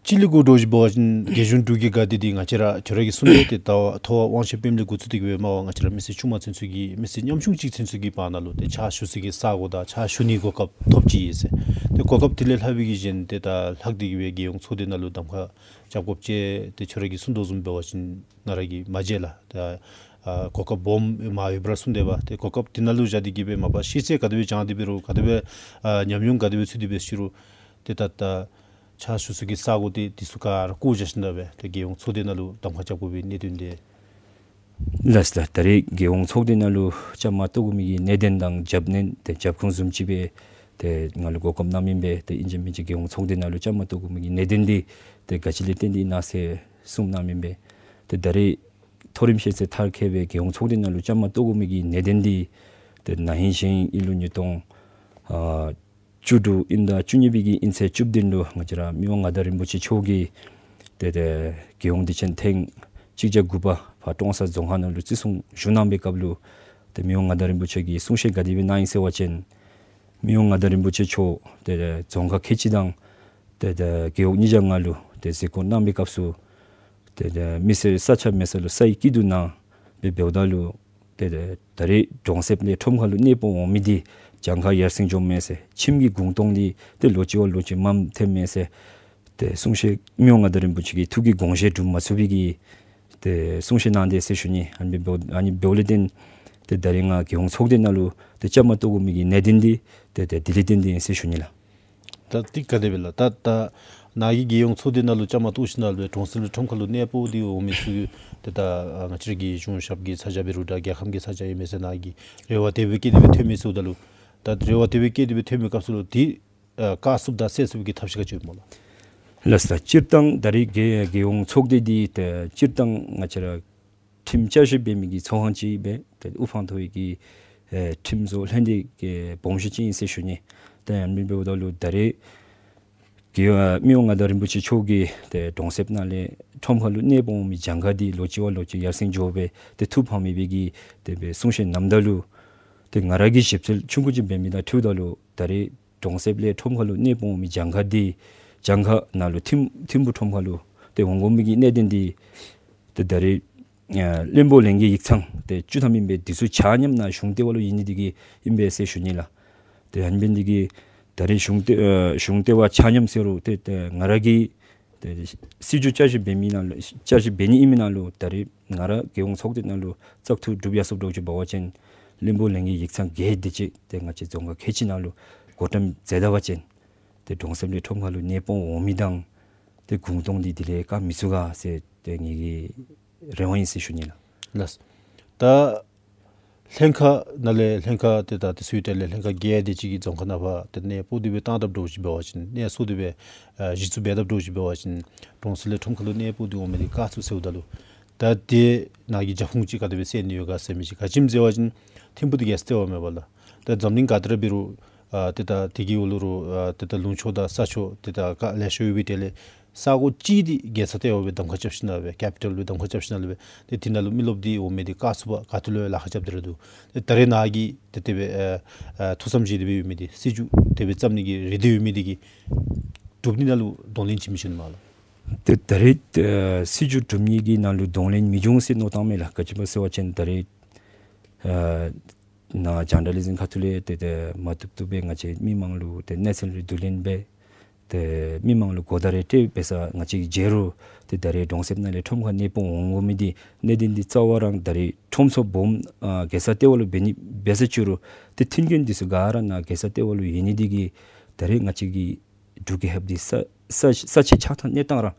སྤྱི་ལུ་གུ་འདྲཝ་ཅིག་འབད་བ་ཅིན་རྒྱལ་གཞུང་འབྲུག་གི་དགག་སྡེ་འདི་ང་བཅས་ར་ཁྱོད་ར་གིས་གསུངས་ཏེ་ད་ཐོ་བ་དབང་ཆེན་དཔལ་ལྡན་འགོ་བཙུགས་ཏེ་གིས་སྦེ་མར་ང་བཅས་ར་མི་སེར་ཆུང་མ་ཚུན་ཚོད་ཀྱི་མི་སེར་ཉམ་ཆུང་ཅིག་ཚུན་ཚོད་ཀྱི་བར་ན་ལུ་ཏེ་ཕྱག་ཞུ་ས་གི་ས་གོ་དང་ཕྱག་ཞུ་ནི་གོ་སྐབས་ཐོབ་ཅི་ཟེར། ཏེ་གོ་སྐབས་དེ་ལས་ལྷག་པའི་གི་གཞན་ཏེ་ད་ལྷག་སྟེ་གིས་སྦེ་རྒྱལ་ཡོངས་ཚོགས་སྡེ་ནང་ལུ་གདམ་ཁ་རྐྱབ་དགོཔ་ཅིག་ཏེ་ཁྱོད་ར་གིས་གསུང་དོ་བཟུམ་འབད་བ་ཅིན་ང་ར་གིས་མ་མཇལ་ལགས། ད་ཨ་གོ་སྐབས་སྦོམ་མ་ཡོདཔ་ར་གསུངས་ཏེ་འབད། ཏེ་གོ་སྐབས་དེ་ནང་ལུ་བཞག་སྟེ་གིས་སྦེ་མ་པ་ཤེས་ཚད་ག་དེ་སྦེ་སྦྱང་སྟེ་འབད་རུང་ག་དེ་སྦེ་ཨ་ཉམས་མྱོང་ག་དེ་སྦེ་ཚུད་དེ་འབད་ཞུ་རུང་ཏེ་ད་ད་ཕྱག་ཞུ་ས་གི་ས་གོ་འདི་འདི་ཚུ་ག་ར་བཀོ་བཞག་ཞིནམ་ད་སྦེ་ཏེ་རྒྱལ་ཡོངས་ཚོགས་སྡེ་ནང་ལུ་གདམ་ཁ་རྐྱབ་དགོ་པའི་གནད་དོན་འདི། ལགས་ལགས། ད་རེས་རྒྱལ་ཡོངས་ཚོགས་སྡེ་ནང་ལུ་བཅའ་མར་གཏོགས་དགོ་མི་གི་གནད་དོན་དང་རྒྱབ་སྣོན་ཏེ་རྒྱབ་ཁུངས་བཟུམ་ཅིག་སྦེ་ཏེ་ང་ལུ་གོ་སྐབས་གནང་མི་ཨིན་པས། ཏེ་ཨིན་ཅི་མིན་ཅི་རྒྱལ་ཡོངས་ཚོགས་སྡེ་ནང་ལུ་བཅའ་མར་གཏོགས་དགོ་མི་གི་གནད་དོན་འདི་ཏེ་ག་ཅི་ལས་བརྟེན་ཏེ་ཨིན་ན་ཟེར་གསུངས་གནང་མི་ཨིན་པས། ཏེ་ད་རེས་མཐོ་རིམ་ཤེས་ཚད་མཐར་འཁྱོལ་སྦེ་རྒྱལ་ཡོངས་ཚོགས་སྡེ་ནང་ལུ་བཅའ་མར་གཏོགས་དགོ་མི་གི་གནད་དོན་འདི་ཏེ་ན་ཧིང་གཞེས་ཧིང་ཨིན་ལུ་ཉིས་སྟོང་ཨ་བཅུ་དྲུག་ཨིན་ཟླ་བཅུ་གཉིས་པའི་གི་ཨིན་ཚེས་བཅུ་བདུན་ལུ་ང་བཅས་ར་མི་དབང་མངའ་བདག་རིན་པོ་ཆེ་མཆོག་གིས་ཏེ་ཏེ་རྒྱལ་ཡོངས་དུས་ཆེན་ཐེངས་གཅིག་བརྒྱ་དགུ་པ་ཕར་ཀྲོང་གསར་རྫོང་ཁག་ནང་ལུ་བརྩི་སྲུང་ཞུ་གནང་བའི་སྐབས་ལུ་ཏེ་མི་དབང་མངའ་བདག་རིན་པོ་ཆེ་གིས་གསུང་བཤད་ག་དེ་སྦེ་གནང་ཡི་ཟེར་བ་ཅིན་མི་དབང་མངའ་བདག་རིན་པོ་ཆེ་མཆོག་ཏེ་ཏེ་རྫོང་ཁག་ཁལ་གཅིག་དང་ཏེ་ཏེ་རྒེད་འོག་ཉིས་བརྒྱ་ལྔ་ལུ་ཏེ་གཟིགས་སྐོར་གནང་བའི་སྐབས་སུ་ཏེ་ཏེ་མི་སེར་ས་ཆ་མེད་ས་ལུ་སའི་སྐྱིད་སྡུག་གནང་སྦེ་འབདཝ་ད་ལུ་ཏེ་ཏེ་ད་རེས་གྲོང་གསེབ་ལས་ཁྲོམ་ཁ་ལུ་གནས་སྤོ་འོང་མི་འདི་གྱངས་ཁ་ཡར་སེང་འགྱོཝ་མས་ཟེར། ཁྱིམ་གྱི་གུང་སྟོང་འདི་ཏེ་ལོ་གཅིག་བ་ལོ་གཅིག་མངམ་ཐོནམ་མས་ཟེར། ཏེ་གསུང་བཤད་མི་དབང་མངའ་བདག་རིན་པོ་ཆེ་གི་ཐུགས་ཀྱི་དགོངས་བཞེད་སྒྲུབ་མ་ཚུགས་པའི་གི་ཏེ་གསུང་བཤད་གནང་དེས་ཟེར་ཞུ་ནི། ཨ་ནི་འབདཝ་ཨ་ནི་འབདཝ་ལས་བརྟེན་ཏེ་ད་རེས་ང་རྒྱལ་ཡོངས་ཚོགས་སྡེ་ནང་ལུ་ཏེ་བཅའ་མར་གཏོགས་དགོ་མི་གི་གནད་དོན་འདི་ཏེ་ཏེ་དེ་ལས་བརྟེན་ཏེ་ཨིན་ཟེར་ཞུ་ནི་ལགས། ད་འདི་ག་དེ་སྦེ་ལགས། ད་ད་ནཱ་གིས་རྒྱལ་ཡོངས་ཚོགས་སྡེ་ནང་ལུ་བཅའ་མར་གཏོགས་ཞིནམ་ལས་གྲོང་གསེབ་ལས་ཁྲོམ་ཁ་ལུ་གནས་སྤོ་སྟེ་འོང་མི་ཚུ་ཏེ་ད་ང་བཅས་ར་གི་གཞུང་ཞབས་ཀྱི་ས་ཆ་འབད་རུང་འདྲ་རྒྱལ་ཁམས་ཀྱི་ས་ཆ་ཨིན་མས་ཟེར་ནཱ་གིས་རེ་བ་དེ་སྦེ་བསྐྱེད་དེ་སྦེ་ཐོན་མི་ཟེརཝ་ད་ལུ་ད་རེ་བ་དེ་སྦེ་བསྐྱེད་དེ་སྦེ་ཐོན་མི་སྐབས་སུ་ལུ་འདི་ཨ་བཀག་ཚུགསཔ་དང་སེལ་ཚུགས་ཀྱི་ཐབས་ཤེས་ག་ཅི་ཡོད་སྨོ་ལགས། ལགས་ལགས། སྤྱིར་བཏང་ད་རེས་རྒྱལ་རྒྱལ་ཡོངས་ཚོགས་སྡེ་འདི་ཏེ་སྤྱིར་བཏང་ང་བཅས་ར་ཁྲིམས་བསྐྱར་ཞིབ་འབད་མི་གི་ཚོགས་ཁང་ཅིག་སྦེ་ཏེ་དབུ་འཕང་མཐོ་བའི་གི་ཨེ་ཁྲིམས་བཟོ་ལྷན་སྡེ་གི་སྦོམ་ཤོས་ཅིག་ཨིན་ཟེར་ཞུ་ནི། ཏེ་ཨ་ནི་འབདཝ་ད་ལུ་ད་རེས་རྒྱལ་ཨ་མི་དབང་མངའ་བདག་རིན་པོ་ཆེ་མཆོག་གིས་ཏེ་གྲོང་གསེབ་ནང་ལས་ཁྲོམ་ཁ་ལུ་གནས་སྤོ་འོང་མི་གྱངས་ཁ་འདི་ལོ་གཅིག་བ་ལོ་གཅིག་ཡར་སེང་འགྱོ་སྦེ་ཏེ་ཐུགས་ཕངས་མེད་པའི་གི་ཏེ་སྦེ་གསུང་བཤད་གནངམ་ད་ལུ་ཏེ་ང་ར་གིས་ཞིབ་འཚོལ་ཆུང་ཀུ་ཅིག་འབད་མི་དང་འཁྲིལཝ་ད་ལུ་ད་རེས་གྲོང་གསེབ་ལས་ཁྲོམ་ཁ་ལུ་གནས་སྤོ་འོང་མི་གྱངས་ཁ་འདི་གྱངས་ཁ་ནང་ལུ་ཐིམ་ཐིམ་ཕུག་ཁྲོམ་ཁ་ལུ་ཏེ་འོང་དགོ་མི་གི་གནད་དོན་འདི་ཏེ་ད་རེས་ཨ་བློན་པོ་ལྷན་རྒྱས་ཡིག་ཚང་ཏེ་བཅུ་ཐམ་ཨིན་པས། འདི་ཚུ་ཆ་མཉམ་ནཱ་གཞུང་ལྟེ་བ་ལུ་ཡོད་ནི་འདི་གིས་ཨིན་པས་ཟེར་ཞུ་ནི་ལགས། ཏེ་ཨ་ནི་འབད་ནི་འདི་གིས་ད་རེས་གཞུང་ལྟེ་ཨ་གཞུང་ལྟེ་བ་ཆ་མཉམ་ཟེར་རུང་ཏེ་ཏེ་ང་ར་གིས་ཏེ་སྲིད་བྱུས་བསྐྱར་ཞིབ་འབད་མི་ནང་ལུ་བསྐྱར་ཞིབ་འབད་ནི་ཨིན་མི་ནང་ལུ་ད་རེས་ང་ར་རྒྱལ་ཡོངས་ཚོགས་སྡེ་ནང་ལུ་བཙག་འཐུ་གྲུབ་ཡར་སོངམ་འདྲཝ་ཅིག་འབད་བ་ཅིན་ བློན་པོ་ལྷན་རྒྱས་ཡིག་ཚང་བརྒྱད་དེ་ཅིག་ཏེ་ང་བཅས་རྫོང་ཁག་ཁལ་གཅིག་ནང་ལུ་བགོ་བཀྲམ་མཛད་ད་པ་ཅིན་ཏེ་གྲོང་གསེབ་ལས་ཁྲོམ་ཁ་ལུ་གནས་སྤོ་འོང་མི་དང་ཏེ་གུང་སྟོང་འདི་དེ་ལས་བཀག་མི་ཚུགས་ག་ཟེར་ཏེ་ངེ་གི་རེ་བ་ཨིན་ཟེར་ཞུ་ནི་ལགས། ལགས། ད་ལྷན་ཁག་ནང་ལས་ལྷན་ཁག་ཏེ་ད་དེ་ཚུ་གི་གྲས་ལས་ལྷན་ཁག་བརྒྱད་དེ་ཅིག་གིས་རྫོང་ཁག་ནང་ཕར་ཏེ་གནས་སྤོ་སྟེ་སྦེ་བཏང་དཔ་འདྲཝ་ཅིག་འབད་བ་ཅིན་གནས་སྤོ་སྟེ་སྦེ་ཨ་གཞི་བཙུགས་འབད་དཔ་འདྲཝ་ཅིག་འབད་བ་ཅིན་གྲོང་གསེབ་ལས་ཁྲོམ་ཁ་ལུ་གནས་སྤོ་སྟེ་འོང་མི་འདི་བཀག་ཚུགས་ཟེརཝ་ད་ལུ་ད་དེ་ནང་གི་རྒྱབ་ཁུངས་ཅིག་ག་དེ་སྦེ་བསལ་ནི་ཡོད་ག་ཟེར་མི་ཅིག། ག་ཅི་སྨོ་ཟེར་བ་ཅིན་ཐིམ་ཕུག་འདི་རྒྱལ་ས་ལྟེ་བ་མེན་པ་ལགས། ད་འཛམ་གླིང་ག་ཏེ་ར་འབད་རུང་ཨ་ཏེ་ད་དེ་གི་འོག་ལུ་རུང་ཨ་ཏེ་ད་ལུང་ཕྱོགས་དང་ས་ཕྱོགས་ཏེ་ད་ག་ལེ་ཤ་ཡོད་པའི་གྲས་ལས་ས་གོ་གཅིག་འདི་རྒྱལ་ས་ལྟེ་བ་སྦེ་གདམ་ཁ་རྐྱབ་ཞིནམ་སྦེ་ཀེ་པི་ཊལ་སྦེ་གདམ་ཁ་རྐྱབ་ཞིནམ་སྦེ་ཏེ་དེ་ནང་ལུ་མི་རློབས་འདི་འོང་མི་འདི་བཀག་ཚུགས་པར་ག་ཏེ་ལུ་ཡང་ལཱ་ཁག་རྐྱབ་སྟེ་ར་འདུག། ཏེ་ད་རེས་ནཱ་གིས་ཏེ་དེ་སྦེ་ཨ་ཨ་ཐུགས་བསམ་བཞེས་ཏེ་སྦེ་ཡོད་མི་འདི་སྲིད་བྱུས་དེ་སྦེ་བརྩམ་ནི་གི་རེ་འདོད་ཡོད་མི་འདི་གིས་གྲུབ་ནི་ནང་ལུ་གདོང་ལེན་ཅིག་མི་བྱུང་ནི་མས་ལགས། ཏེ་ད་རེས་ཨ་སྲིད་བྱུས་གྲུབ་ནི་གི་ནང་ལུ་གདོང་ལེན་མི་འབྱུང་ཟེར་མནོ་བཏང་མས་ལགས། ག་ཅི་སྨོ་ཟེར་བ་ཅིན་ད་རེས་ཨ་ནཱ་རྒྱང་བསྒྲགས་ལས་འཛིན་ཁ་ཐུག་ལས་ཏེ་ཏེ་མ་བཏུབ་བཏུབ་སྦེ་ང་བཅས་མི་མང་ལུ་ཏེ་གནས་ཚུལ་རེ་བསྡུ་ལེན་འབད་ཏེ་མི་མང་ལུ་གོ་བརྡ་རེ་སྤྲོད་འབད་ས་ང་བཅས་ཀྱིས་མཇལ་རུང་ཏེ་ད་རེས་གྲོང་གསེབ་ནང་ལས་ཁྲོམ་ཁར་གནས་སྤོ་འོང་དགོ་མི་འདི་གནད་དོན་འདི་རྩ་བ་རང་ད་རེས་ཁྲོམ་ཚོགས་སྦོམ་ཨ་རྒྱལ་ས་ལྟེ་བ་ལུ་འབད་ནི་འབད་ས་ཅིག་རུང་ཏེ་མཐུན་རྐྱེན་འདི་ཚུ་ག་ར་ནཱ་རྒྱལ་ས་ལྟེ་བ་ལུ་ཡོད་ནི་འདི་གིས་ད་རེས་ང་བཅས་ཀྱི་འབྲུག་རྒྱལ་ཁབ་འདི་ས་ས་ས་ཆའི་ཆགས་ཐངས་གནས་སྟངས་ར་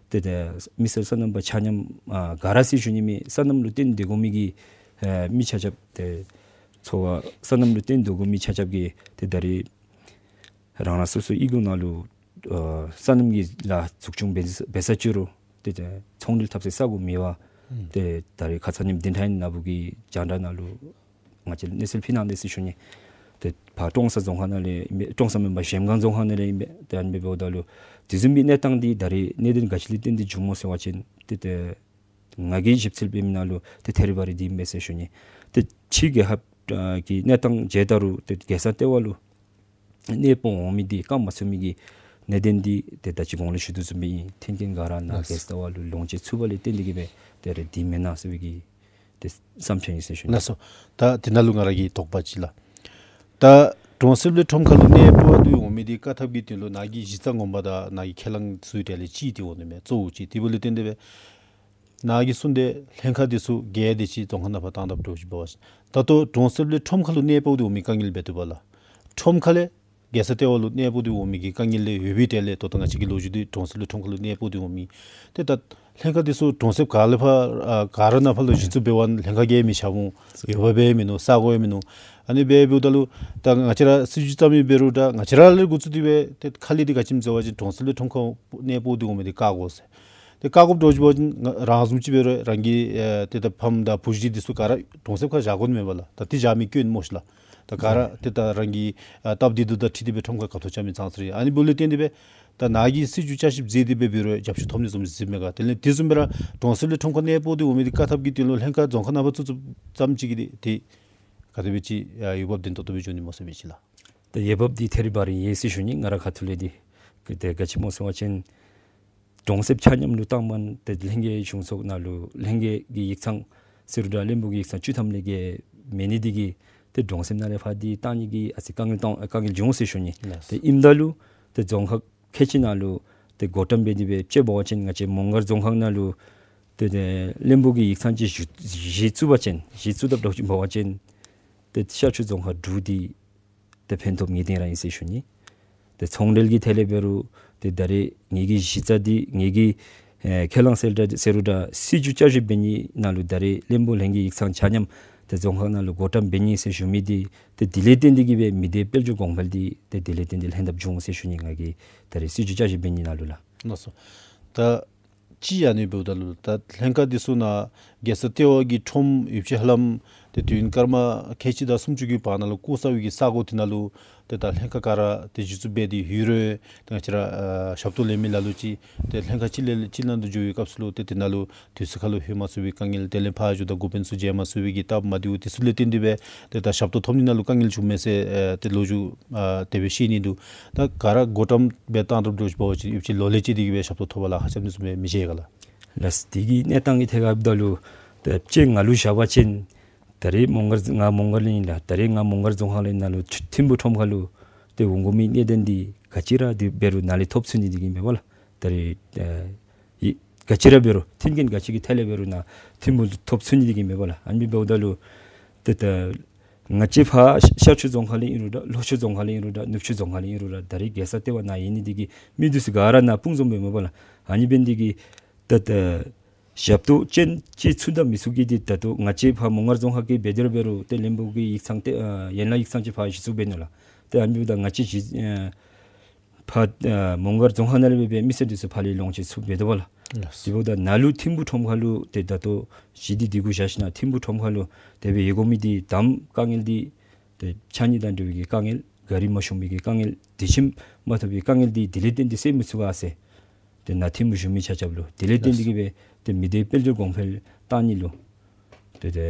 ཏེ་ཏེ་མི་སེར་སོ་ནམ་པ་ཆ་མཉམ་ཨ་ག་ར་ཟེར་ཞུ་ནི་མེད། སོ་ནམ་ལུ་བརྟེན་སྡོད་དགོ་མི་གི་ཨ་མི་ཆ་ཁྱབ་ཏེ་འཚོ་བ་སོ་ནམ་ལུ་བརྟེན་སྡོད་དགོ་མི་ཆ་ཁྱབ་ཀྱིས་ཏེ་ད་རེས་རང་རང་སོ་སོའི་གཡུས་སྒོ་ནང་ལུ་ཨ་སོ་ནམ་གྱི་ལཱ་འཛུགས་སྐྱོང་འབད་འབད་ས་ཅིག་རུང་ཏེ་ཏེ་ཚོང་འབྲེལ་འཐབ་སའི་ས་གོ་མེད་པར་ཨུམ་ཏེ་ད་རེས་ཁ་ཙ་ཉིནམ་བདུན་ཕྲག་ནང་ལུ་གི་རྒྱང་བསྒྲགས་ནང་ལུ་ང་བཅས་ལུ་གནས་ཚུལ་ཕུལ་གནང་དེས་ཟེར་ཞུ་ནི། ཏེ་ཕར་ཀྲོང་གསར་རྫོང་ཁག་ནང་ལས་ཨིན་པས། ཀྲོང་གསར་མེན་པར་གཞལམ་སྒང་རྫོང་ཁག་ནང་ལས་ཨིན་པས། ཏེ་ཨ་ནི་སྦེ་འབདཝ་ད་ལུ་དེ་བཟུམ་མའི་གནས་སྟངས་འདི་ད་རེས་གནད་དོན་ག་ཅི་ལས་བརྟེན་ཏེ་བྱུངམ་སྨོ་ཟེར་བ་ཅིན་ཏེ་ཏེ་ང་གིས་ཞིབ་འཚོལ་འབད་མི་ནང་ལུ་ཏེ་ཐད་རི་བ་རི་འདི་ཨིན་པས་ཟེར་ཞུ་ནི། ཏེ་ཕྱི་རྒྱལ་ཁབ་ཨ་གི་གནས་སྟངས་མཇལ་ད་རུང་ཏེ་རྒྱལ་ས་ལྟེ་བ་ལུ་གནས་སྤོ་འོང་མི་འདི་བཀག་མ་ཚུགས་མི་གི་གནད་དོན་འདི་ཏེ་ད་ཅི་གོང་ལུ་ཞུ་དོ་བཟུམ་སྦེ་ཨིན། མཐུན་རྐྱེན་ག་ར་ནཱ་ལགས། རྒྱལ་ས་ལྟེ་བ་ལུ་ལོངས་སྤྱོད་ཚུགས་པ་ལས་བརྟེན་ཏེ་གིས་སྦེ་ཏེ་རེ་འདི་མེན་ན་ཟེར་བའི་གི་ཏེ་བསམ་འཆར་ཨིན་ཟེར་ཞུ་ནི། ལགས་སོ། ད་དེ་ནང་ལུ་ང་ར་གི་དོགས་པ་ཅིག་ལགས། ད་གྲོང་གསེབ་ལས་ཁྲོམ་ཁ་ལུ་གནས་སྤོ་སྟེ་འོང་མི་འདི་བཀག་ཐབས་ཀྱི་དོན་ལུ་ནཱ་གི་གཞི་རྩ་ངོ་མ་དང་ནཱ་གི་ཁས་བླངས་ཚུ་གྲས་ལས་གཅིག་འདི་འོང་ནི་མས། གཙོ་བོ་ཅིག་དེ་འབདཝ་ལས་བརྟེན་ཏེ་སྦེ་ནཱ་གིས་གསུངས་ཏེ་ལྷན་ཁག་འདི་ཚུ་བརྒྱད་དེ་ཅིག་རྫོང་ཁག་ནང་ཕར་བཏང་དཔ་འདྲཝ་ཅིག་འབད་བ་ཅིན་ད་ལྟོ་གྲོང་གསེབ་ལས་ཁྲོམ་ཁ་ལུ་གནས་སྤོ་སྟེ་འོང་མི་དཀའ་ངལ་འབད་དོ་བ་ལགས། ཁྲོམ་ཁ་ལས་རྒྱལ་ས་ལྟེ་བ་ལུ་གནས་སྤོ་སྟེ་འོང་མི་གི་དཀའ་ངལ་ལས་ཡོད་པའི་གྲས་ལས་ད་ལྟོ་ང་བཅས་ཀྱི་ལོ་རྒྱུས་འདི་གྲོང་གསེབ་ལས་ཁྲོམ་ཁ་ལུ་གནས་སྤོ་སྟེ་འོང་མི་ཏེ་ད་ལྷན་ཁག་འདི་ཚུ་གྲོང་གསེབ་ག་ལས་ཕར་ཨ་ག་ར་ནང་ཕར་ལུ་གཞི་བཙུགས་འབད་བ་ལྷན་ཁག་གིས་མི་ཤེས་འོང་། ཡོད་པ་སྦེ་མིན་ནུག། ས་གོ་ཡང་མིན་ནུག། ཨ་ནི་སྦེ་འབདཝ་ད་ལུ་ད་ང་བཅས་ར་སྲིད་བྱུས་བརྩམ་མི་འབད་རུང་ད་ང་བཅས་ར་ལས་འགོ་བཙུགས་ཏེ་སྦེ་ཏེ་ཁ་ལས་འདི་ག་ཅི་སྨོ་ཟེར་བ་ཅིན་གྲོང་གསེབ་ལས་ཁྲོམ་ཁ་གནས་སྤོ་སྟེ་འོང་མི་འདི་བཀག་དགོ་ཟེར། ཏེ་བཀག་དགོཔ་འདྲཝ་ཅིག་འབད་བ་ཅིན་རང་བཟུམ་ཅིག་འབད་རུང་རང་གི་ཨེ་ཏེ་ད་ཕམ་དང་བུ་གཞི་འདི་ཚུ་ག་ར་གྲོང་གསེབ་ཁར་བཞག་དགོ་ནི་མས་པ་ལགས། ད་འདི་བཞག་མི་སྐྱོན་སྨོ་ཤིག་ལགས། ད་ག་ར་ཏེ་ད་རང་གི་ཨ་སྟབས་བདེ་སྡུག་དང་འཁྲིལ་ཏེ་སྦེ་ཁྲོམ་ཁར་ག་ཐོབ་རྐྱབ་མི་ཙང་ཙ་ར་ཨ་ནི་འབདཝ་ལས་བརྟེན་ཏེ་སྦེ་ད་ནཱ་གིས་སྲིད་བྱུས་བསྐྱར་ཞིབ་མཛད་དེ་སྦེ་འབད་རུང་རྒྱབ་སྐྱོར་ཐོབ་ནི་བཟུམ་ཅིག་མས་ག། དེ་ལས་དེ་བཟུམ་སྦེ་ར་གྲོང་གསེབ་ལས་ཁྲོམ་ཁ་གནས་སྤོ་སྟེ་འོང་མི་འདི་བཀག་ཐབས་ཀྱི་དོན་ལུ་ལྷན་ཁག་རྫོང་ཁག་ནང་ཕར་བཙུགས་བཙུགསཔ་ཙམ་ཅིག་གིས་འདི་ཏེ་ག་དེ་སྦེ་ཅིག་ཨ་འོས་འབབ་ལྡན་ཏོག་ཏོ་སྦེ་འགྱོ་ནི་སྨོ་ཟེར་བའི་ཅིག་ལགས། ད་འོས་འབབ་འདི་ཐད་རི་བ་རི་ཨིན་ཟེར་ཞུ་ནི། ང་ར་ཁ་ཐུག་ལས་འདི་ག་ཏེ་ག་ཅི་སྨོ་ཟེར་བ་ཅིན་གྲོང་གསེབ་ཆ་མཉམ་ལུ་བཏང་མ་ཏེ་ལྷན་རྒྱས་གཞུང་ཚོགས་ནང་ལུ་ལྷན་རྒྱས་ཀྱི་ཡིག་ཚང་ཟེར་རུང་འདྲ་བློན་པོ་གི་ཡིག་ཚང་བཅུ་ཐམ་ལས་བརྒལ་མེད་ནི་འདི་གིས་ཏེ་གྲོང་གསེབ་ནང་ལས་ཕར་འདི་བཏང་ནི་གི་ཨ་ཙི་དཀའ་ངལ་བཏང་དཀའ་ངལ་འབྱུང་ཟེར་ཞུ་ནི། ལགས། ཏེ་ཨིནམ་ད་ལུ་ཏེ་རྫོང་ཁག་ཁལ་གཅིག་ནང་ལུ་ཏེ་བགོ་བཀྲམ་འབད་དེ་སྦེ་དཔྱེ་འབད་བ་ཅིན་ང་བཅས་མོང་སྒར་རྫོང་ཁག་ནང་ལུ་ཏེ་ཏེ་བློན་པོ་གི་ཡིག་ཚང་ཅིག་གཞི་གཞི་བཙུགས་པ་ཅིན་གཞི་བཙུགས་དཔ་འདྲཝ་ཅིག་འབད་བ་ཅིན་ཏེ་ཤར་ཕྱོགས་རྫོང་ཁག་དྲུག་འདི་ཏེ་ཕན་ཐོགས་ངེས་གཏན་ར་ཨིན་ཟེར་ཞུ་ནི། ཏེ་ཚོང་འབྲེལ་གྱི་ཐད་ལས་འབད་རུང་ཏེ་ད་རེས་ངེ་གི་གཞི་རྩ་འདི་ངེ་གི་ཨེ་ཁས་བླངས་ཟེར་རུང་འདྲ་ཟེར་རུང་འདྲ་སྲིད་བྱུས་བསྐྱར་ཞིབ་འབད་ནི་ནང་ལུ་ད་རེས་བློན་པོ་ལྷན་རྒྱས་ཡིག་ཚང་ཆ་མཉམ་ཏེ་རྫོང་ཁག་ནང་ལུ་བགོ་བཀྲམ་འབད་ནི་ཟེར་ཞུ་མི་འདི་ཏེ་དེ་ལས་བརྟེན་ཏེ་གིས་སྦེ་མི་སྡེ་དཔལ་འབྱོར་གོང་འཕེལ་འདི་ཏེ་དེ་ལས་བརྟེན་ཏེ་ལྷན་ཐབས་བྱུང་ཟེར་ཞུ་ནི། ང་གིས་ད་རེས་སྲིད་བྱུས་བསྐྱར་ཞིབ་འབད་ནི་ནང་ལུ་ལགས། ལགས་སོ། ད་ཅིག་ཨ་ནི་འབདཝ་ད་ལུ་ད་ལྷན་ཁག་འདི་ཚུ་ནང་རྒྱལ་ས་ལྟེ་བ་གི་ཁྲོམ་ཡོདཔ་ཅིག་ཧ་ལམ་ཏེ་དུས་ཡུན་སྐར་མ་ཁལ་གཅིག་དང་སུམ་ཅུ་གི་བར་ན་ལུ་བཀོ་ཚར་བའི་གི་ས་གོ་དེ་ནང་ལུ་ཏེ་ད་ལྷན་ཁག་ག་ར་ཏེ་གཞི་བཙུགས་འབད་དེ་ཡོད་རུང་ཏེ་ང་བཅས་ར་ཨ་ཞབས་ཏོག་ལེན་མི་ལ་ལུ་ཅིག་ཏེ་ལྷན་ཁག་གཅིག་ལས་གཅིག་ནང་དུ་འགྱོ་བའི་སྐབས་སུ་ལུ་ཏེ་དེ་ནང་ལུ་དུས་ཚོད་ཁར་ལུ་ལྷོད་མ་ཚུགས་པའི་དཀའ་ངལ་དེ་ལས་ཕར་འགྱོཝ་ད་འགོ་དཔོན་ཚུ་མཇལ་མ་ཚུགས་པའི་གི་སྟབས་མ་བདེཝ་དེ་ཚུ་ལས་བརྟེན་ཏེ་སྦེ་ཏེ་ད་ཞབས་ཏོག་ཐོབ་ནི་ནང་ལུ་དཀའ་ངལ་བྱུངམ་མས་ཟེར་ཨེ་ཏེ་ལོ་རྒྱུས་ཨ་དེ་སྦེ་བཤད་ནི་འདུག། ད་ག་ར་བགོ་བཀྲམ་སྦེ་བཏང་དཔ་འདྲཝ་ཅིག་འབད་བ་ཅིན་ཡོདཔ་ཅིག་ལོ་ལས་ཅིག་དེ་གིས་སྦེ་ཞབས་ཏོག་ཐོབ་པར་ལཱ་ཁག་རྐྱབ་ནི་བཟུམ་སྦེ་མི་མཇལ་ག་ལགས། ལགས། དེ་གི་གནས་སྟངས་ཀྱི་ཐད་ཁར་འབདཝ་ད་ལུ་ད་དཔྱེ་ང་ལུ་བཞག་པ་ཅིན་ད་རེས་མོང་སྒར་ང་མོང་སྒར་ལས་ཨིན་ལགས། ད་རེས་ང་མོང་སྒར་རྫོང་ཁག་ལས་ནང་ལུ་ཐིམ་ཕུག་ཁྲོམ་ཁ་ལུ་ཏེ་འོང་དགོ་མི་གནད་དོན་འདི་ག་ཅི་ར་འདི་འབད་རུང་ནཱ་ལས་ཐོབ་ཚུགས་ནི་འདི་གིས་མས་པ་ལགས། ད་རེས་ཨེ་ཡི་ག་ཅི་ར་འབད་རུང་མཐུན་རྐྱེན་ག་ཅི་གི་ཐད་ལས་འབད་རུང་ནཱ་ཐིམ་ཕུག་ལུ་ཐོབ་ཚུགས་ནི་འདི་གིས་མས་པ་ལགས། ཨ་ནི་འབདཝ་ད་ལུ་ཏེ་ད་ ང་བཅས་ཕར་ཤར་ཕྱོགས་རྫོང་ཁག་ལས་ཨིན་རུང་འདྲ་ལྷོ་ཕྱོགས་རྫོང་ཁག་ལས་ཨིན་རུང་འདྲ་ནུབ་ཕྱོགས་རྫོང་ཁག་ལས་ཨིན་རུང་འདྲ་ད་རེས་རྒྱལ་ས་ལྟེ་བ་ནང་ཡོད་ནི་འདི་གིས་མི་འདི་ཚུ་ག་ར་ནཱ་སྤུངས་འཛོམས་འབད་མི་འབདཝ་ལས། ཨ་ནི་འབད་ནི་འདི་གིས་ད་ད་ཞབས་ཏོག་ཅན་ཅིག་ཚུགས་དང་མི་ཚུགས་ཀྱི་འདི་ད་ལྟོ་ང་བཅས་ཕར་མོང་སྒར་རྫོང་ཁག་གིས་འབད་དེ་ར་འབད་རུང་ཏེ་བློན་པོ་གི་ཡིག་ཚང་ཏེ་ཨ་ཡན་ལག་ཡིག་ཚང་ཅིག་ཕར་གཞི་བཙུགས་འབད་ནུག་ལགས། ཏེ་ཨ་ནི་འབདཝ་ད་ང་བཅས་གཞི་ཨ་ཕར་ཨ་མོང་སྒར་རྫོང་ཁག་ནང་ལས་འབད་འབད་མི་སེར་འདི་ཚུ་ཕར་ལས་ལོངས་སྤྱོད་ཚུགསཔ་འབད་དོ་བ་ལགས། ལགས། དེ་འབདཝ་ད་ནཱ་ལུ་ཐིམ་ཕུག་ཁྲོམ་ཁ་ལུ་ཏེ་ད་ལྟོ་གཞི་འདི་འདི་གུ་བཞག་ཞིནམ་ཐིམ་ཕུག་ཁྲོམ་ཁ་ལུ་དེ་སྦེ་ཡོད་དགོ་མི་འདི་དང་དཀའ་ངལ་འདི་ཏེ་ཕྱགས་སྙིགས་དང་འབྲེལ་བའི་གི་དཀའ་ངལ་ག་རི་མ་ཞུགས་པའི་གི་དཀའ་ངལ་དྲི་ཞིམ་མ་ཐོབ་པའི་དཀའ་ངལ་འདི་དེ་ལས་བརྟེན་ཏེ་སེལ་མི་ཚུགས་ག་ཟེར། ཏེ་ནཱ་ཐིམ་ཕུག་བཞུགས་མི་ཆ་ཁྱབ་ལུ་དེ་ལས་བརྟེན་ཏེ་གིས་སྦེ་ཏེ་མི་སྡེ་དཔལ་འབྱོར་གོང་འཕེལ་བཏང་ནི་ལུ་ཏེ་ཏེ་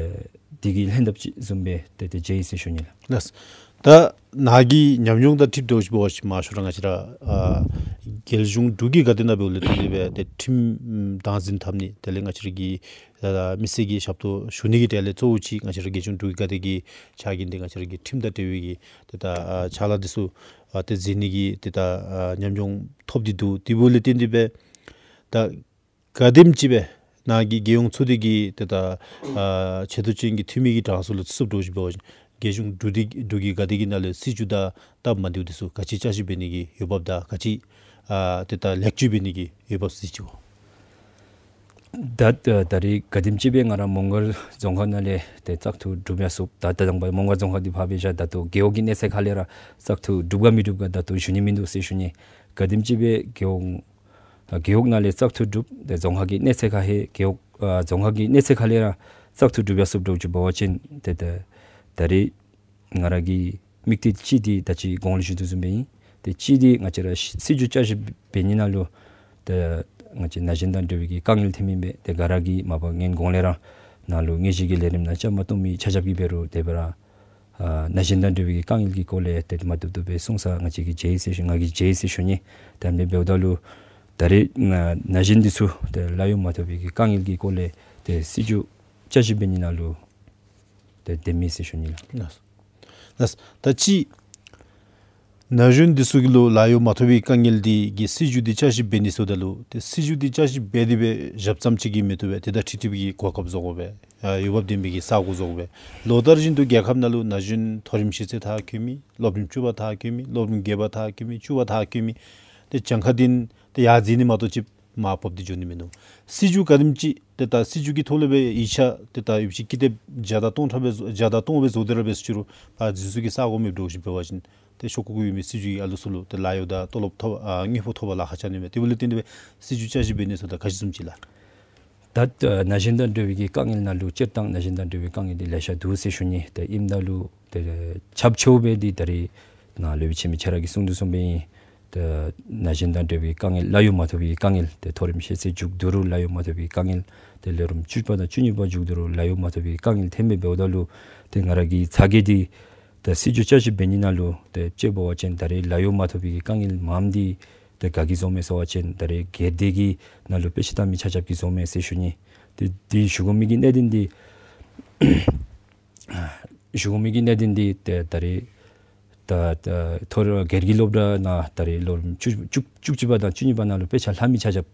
འདི་གི་ལྷན་ཐབས་ཅིག་བཟུམ་སྦེ་ཏེ་ཏེ་མཇལ་ཡི་ཟེར་ཞུ་ནི་ལགས། ལགས། ད་ནཱ་གི་ཉམས་མྱོང་དང་འཁྲིལ་ཏེ་འབད་བ་ཅིན་མ་ཤོར་ར་ང་བཅས་ར་ཨ་རྒྱལ་གཞུང་འབྲུག་གི་དགའ་སྟོན་ནང་འབདཝ་ལས་བརྟེན་ཏེ་སྦེ་ཏེ་ཁྲིམས་དམ་འཛིན་འཐབ་ནི་དེ་ལས་ང་བཅས་ར་གི་ཨ་མི་སེར་གྱི་ཞབས་ཏོག་ཞུ་ནི་གི་གྲས་ལས་གཙོ་བོ་ཅིག་ང་བཅས་ར་རྒྱལ་གཞུང་འབྲུག་གི་དགའ་སྟོན་གྱི་ཕྱག་འགན་འདི་ང་བཅས་ར་གི་ཁྲིམས་དང་འབྲེལ་བའི་གི་ཏེ་ད་ཨ་ཕྱག་ལཱ་འདི་ཚུ་ཨ་ཏེ་མཛད་ནི་གི་ཏེ་ད་ཨ་ཉམས་མྱོང་ཐོབ་སྟེ་འདུག། དེ་འབདཝ་ལས་བརྟེན་ཏེ་སྦེ་ད་ག་དེམ་ཅིག་སྦེ་ནཱ་གི་རྒྱལ་ཡོངས་ཚོགས་སྡེ་གི་ཏེ་ད་ཨ་ཆེ་མཐོ་ཅན་གྱི་འཐུས་མི་གི་གྲངས་སུ་ལུ་ཚུདཔ་འདྲཝ་ཅིག་འབད་བ་ཅིན་རྒྱལ་གཞུང་འབྲུག་འདི་འབྲུག་གི་དགའ་སྟོན་གྱི་ནང་ལས་སྲིད་བྱུས་དང་སྟབས་མ་བདེཝ་འདི་ཚུ་ག་ཅི་བསྐྱར་ཞིབ་འབད་ནི་གི་འོས་འབབ་དང་ག་ཅི་ཨ་ཏེ་ད་ལེགས་བཅོས་འབད་ནི་གི་འོས་འབབ་གཟིགས་ཅི་གོ། ད་ད་རེས་ག་དེམ་ཅིག་སྦེ་ང་ར་མོང་སྒར་རྫོང་ཁག་ནང་ལས་ཏེ་བཙག་འཐུ་གྲུབ་ཡར་སོངམ་ད་ད་དང་པ་མོང་སྒར་རྫོང་ཁག་འདི་ཕར་སྦེ་བཞག། ད་ལྟོ་རྒེད་འོག་གི་གནས་ཚད་ཁ་ལས་ར་བཙག་འཐུ་གྲུབ་ག་མི་གྲུབ་ག་ད་ལྟོ་ཞུ་ནི་མིན་འདུག་ཟེར་ཞུ་ནི། ག་དེམ་ཅིག་སྦེ་རྒེད་འོག་ཨ་རྒེད་འོག་ནང་ལས་བཙག་འཐུ་གྲུབ་ཏེ་རྫོང་ཁག་གི་གནས་ཚད་ཁ་ཧེ་རྒེད་འོག་ཨ་རྫོང་ཁག་གི་གནས་ཚད་ཁ་ལས་ར་བཙག་འཐུ་གྲུབ་ཡར་སོངམ་འདྲཝ་ཅིག་འབད་བ་ཅིན་ཏེ་ད་ད་རེས་ང་ར་གི་དམིགས་གཏད་ཅིག་འདི་ད་ཅི་གོང་ལུ་ཞུ་དོ་བཟུམ་སྦེ་ཨིན། ཏེ་ཅིག་འདི་ང་བཅས་ར་སྲིད་བྱུས་བསྐྱར་ཞིབ་འབད་ནི་ནང་ལུ་ཏེ་ང་བཅས་ན་གཞོན་དང་འབྲེལ་བའི་གི་དཀའ་ངལ་ཐོན་མི་སྦེ་ཏེ་ག་ར་གིས་མ་པ་སྔོན་གོང་ལས་ར་ནཱ་ལུ་དངོས་གཞི་གི་ལས་རིམ་ནང་བཅའ་མར་གཏོགས་མི་ཆ་ཁྱབ་ཀྱིས་འབད་རུང་དེ་སྦེ་ར་ཨ་ན་གཞོན་དང་འབྲེལ་བའི་གི་དཀའ་ངལ་གྱི་སྐོར་ལས་ཏེ་མ་བཏུབ་བཏུབ་སྦེ་གསུངས་ས་ང་བཅས་ཀྱིས་མཇལ་ཡི་ཟེར་ཞུ་ང་གིས་མཇལ་ཡི་ཟེར་ཞུ་ནི། ད་ཨ་ནི་འབདཝ་ད་ལུ་ད་རེས་ན་ན་གཞོན་འདི་ཚུ་ཏེ་ལཱ་གཡོག་མ་ཐོབ་པའི་གི་དཀའ་ངལ་གྱི་སྐོར་ལས་ཏེ་སྲིད་བྱུས་བསྐྱར་ཞིབ་འབད་ནི་ནང་ལུ་ཏེ་དེམ་ཨིན་ཟེར་ཞུ་ནི་ལགས། ལགས། ད་ཅི་ན་གཞོན་འདི་ཚུ་གི་ལུ་ལཱ་གཡོག་མ་ཐོབ་པའི་དཀའ་ངལ་འདི་གི་སྲིད་བྱུས་འདི་བསྐྱར་ཞིབ་འབད་ནི་ཟེརཝ་ད་ལུ་ཏེ་སྲིད་བྱུས་འདི་བསྐྱར་ཞིབ་འབད་དེ་སྦེ་རྒྱབ་ཙམ་ཅིག་གིས་མི་བཏུབ་པས། ཏེ་ད་འཁྲིལ་འཁྲིལ་བའི་གོ་སྐབས་བཟོ་དགོ་པས། ཨ་འོས་འབབ་ལྡན་པའི་གི་ས་གོ་བཟོ་དགོ་པས། ལོ་ལྟར་བཞིན་དུ་རྒྱལ་ཁབ་ནང་ལུ་ན་གཞོན་མཐོ་རིམ་ཤེས་ཚད་མཐར་འཁྱོལ་མི་སློབ་རིམ་བཅུ་པ་མཐར་འཁྱོལ་མི་སློབ་རིམ་བརྒྱད་པ་མཐར་འཁྱོལ་མི་བཅུ་པ་མཐར་འཁྱོལ་མི་ཏེ་གྱངས་ཁ་འདི་ཏེ་ཡར་འཛེགས་ནི་མ་གཏོགས་ཅིག་མར་བབས་ཏེ་འགྱོ་ནི་མིན་འདུག། སྲིད་བྱུས་ག་དེམ་ཅིག་ཏེ་ད་སྲིད་བྱུས་ཀྱི་ཐོག་ལས་སྦེ་ཡིག་ཆ་ཏེ་ད་ཡོད་པ་ཅིན་ཀི་དེབ་བརྒྱ་དང་སྟོང་ཕྲག་སྦེ་བཟོ་བརྒྱ་དང་སྟོང་སྦེ་བཟོ་སྟེ་ར་འབད་ཟེར་ཅི་རུང་ཕར་འཛིན་ཚུགས་ཀྱི་ས་གོ་མེདཔ་འདྲཝ་ཅིག་འབད་བ་ཅིན་ཏེ་ཤོག་ཁུ་གུ་ཡོད་མི་སྲིད་བྱུས་ཀྱིས་ཨ་ལུ་ཚུ་ལུ་ཏེ་ལཱ་གཡོག་དང་ཏོ་ལོབ་ཐོབ་ཨ་དངུལ་ཕོགས་ཐོབ་པར་ལཱ་ཁག་རྐྱབ་ནི་མས། དེ་འབདཝ་ལས་བརྟེན་ཏེ་སྦེ་སྲིད་བྱུས་བསྐྱར་ཞིབ་འབད་ནི་ཟེརཝ་ད་ག་ཅི་བཟུམ་ཅིག་ལགས། ད་ཨ་ན་གཞོན་དང་འབྲེལ་བའི་གི་དཀའ་ངལ་ནང་ལུ་སྤྱིར་བཏང་ན་གཞོན་དང་འབྲེལ་བའི་དཀའ་ངལ་འདི་ལེ་ཤ་འདུག་ཟེར་ཞུ་ནི། ཏེ་ཨིནམ་ད་ལུ་ཏེ་ཁྱབ་ཆེཝ་སྦེ་འདི་ད་རེས་ནཱ་སློབ་དཔོན་ཆེན་མོ་ཁྱེད་ར་གིས་གསུངས་དོ་བཟུམ་སྦེ་ཨིན། ཏེ་ན་གཞོན་དང་འབྲེལ་བའི་དཀའ་ངལ་ལཱ་གཡོག་མ་ཐོབ་པའི་དཀའ་ངལ་ཏེ་མཐོ་རིམ་ཤེས་ཚད་མཇུག་བསྡུ་རུང་ལཱ་གཡོག་མ་ཐོབ་པའི་དཀའ་ངལ་ཏེ་སློབ་རིམ་བཅུ་པ་དང་བཅུ་གཉིས་པ་མཇུག་བསྡུ་རུང་ལཱ་གཡོག་མ་ཐོབ་པའི་དཀའ་ངལ་ཐོན་མི་འབདཝ་ད་ལུ་ཏེ་ང་ར་གི་ཚ་གྱང་འདི་ཏེ་སྲིད་བྱུས་བསྐྱར་ཞིབ་འབད་ནི་ནང་ལུ་ཏེ་དཔྱེ་འབད་བ་ཅིན་ད་རེས་ལཱ་གཡོག་མ་ཐོབ་པའི་གི་དཀའ་ངལ་མངམ་འདི་ཏེ་ག་གིས་བཟོཝ་མས་ཟེར་བ་ཅིན་ད་རེས་སྒེར་སྡེ་གི་ནང་ལུ་དཔེ་ཆ་ལྟ་མི་ཆ་ཁྱབ་ཀྱིས་བཟོཝ་མས་ཟེར་ཞུ་ནི། ཏེ་འདི་ཞུ་དགོ་མི་གི་གནད་དོན་འདི་ཞུ་དགོ་མི་གི་གནད་དོན་འདི་ཏེ་ད་རེས་ད་ད་མཐོ་རིམ་སྒེར་གྱི་སློབ་གྲྭ་ནང་ད་རེས་སློབ་རིམ་བཅུ་བཅུ་བཅུ་གཅིག་པ་དང་བཅུ་གཉིས་པ་ནང་ལུ་དཔེ་ཆ་ལྷག་མི་ཆ་ཁྱབ་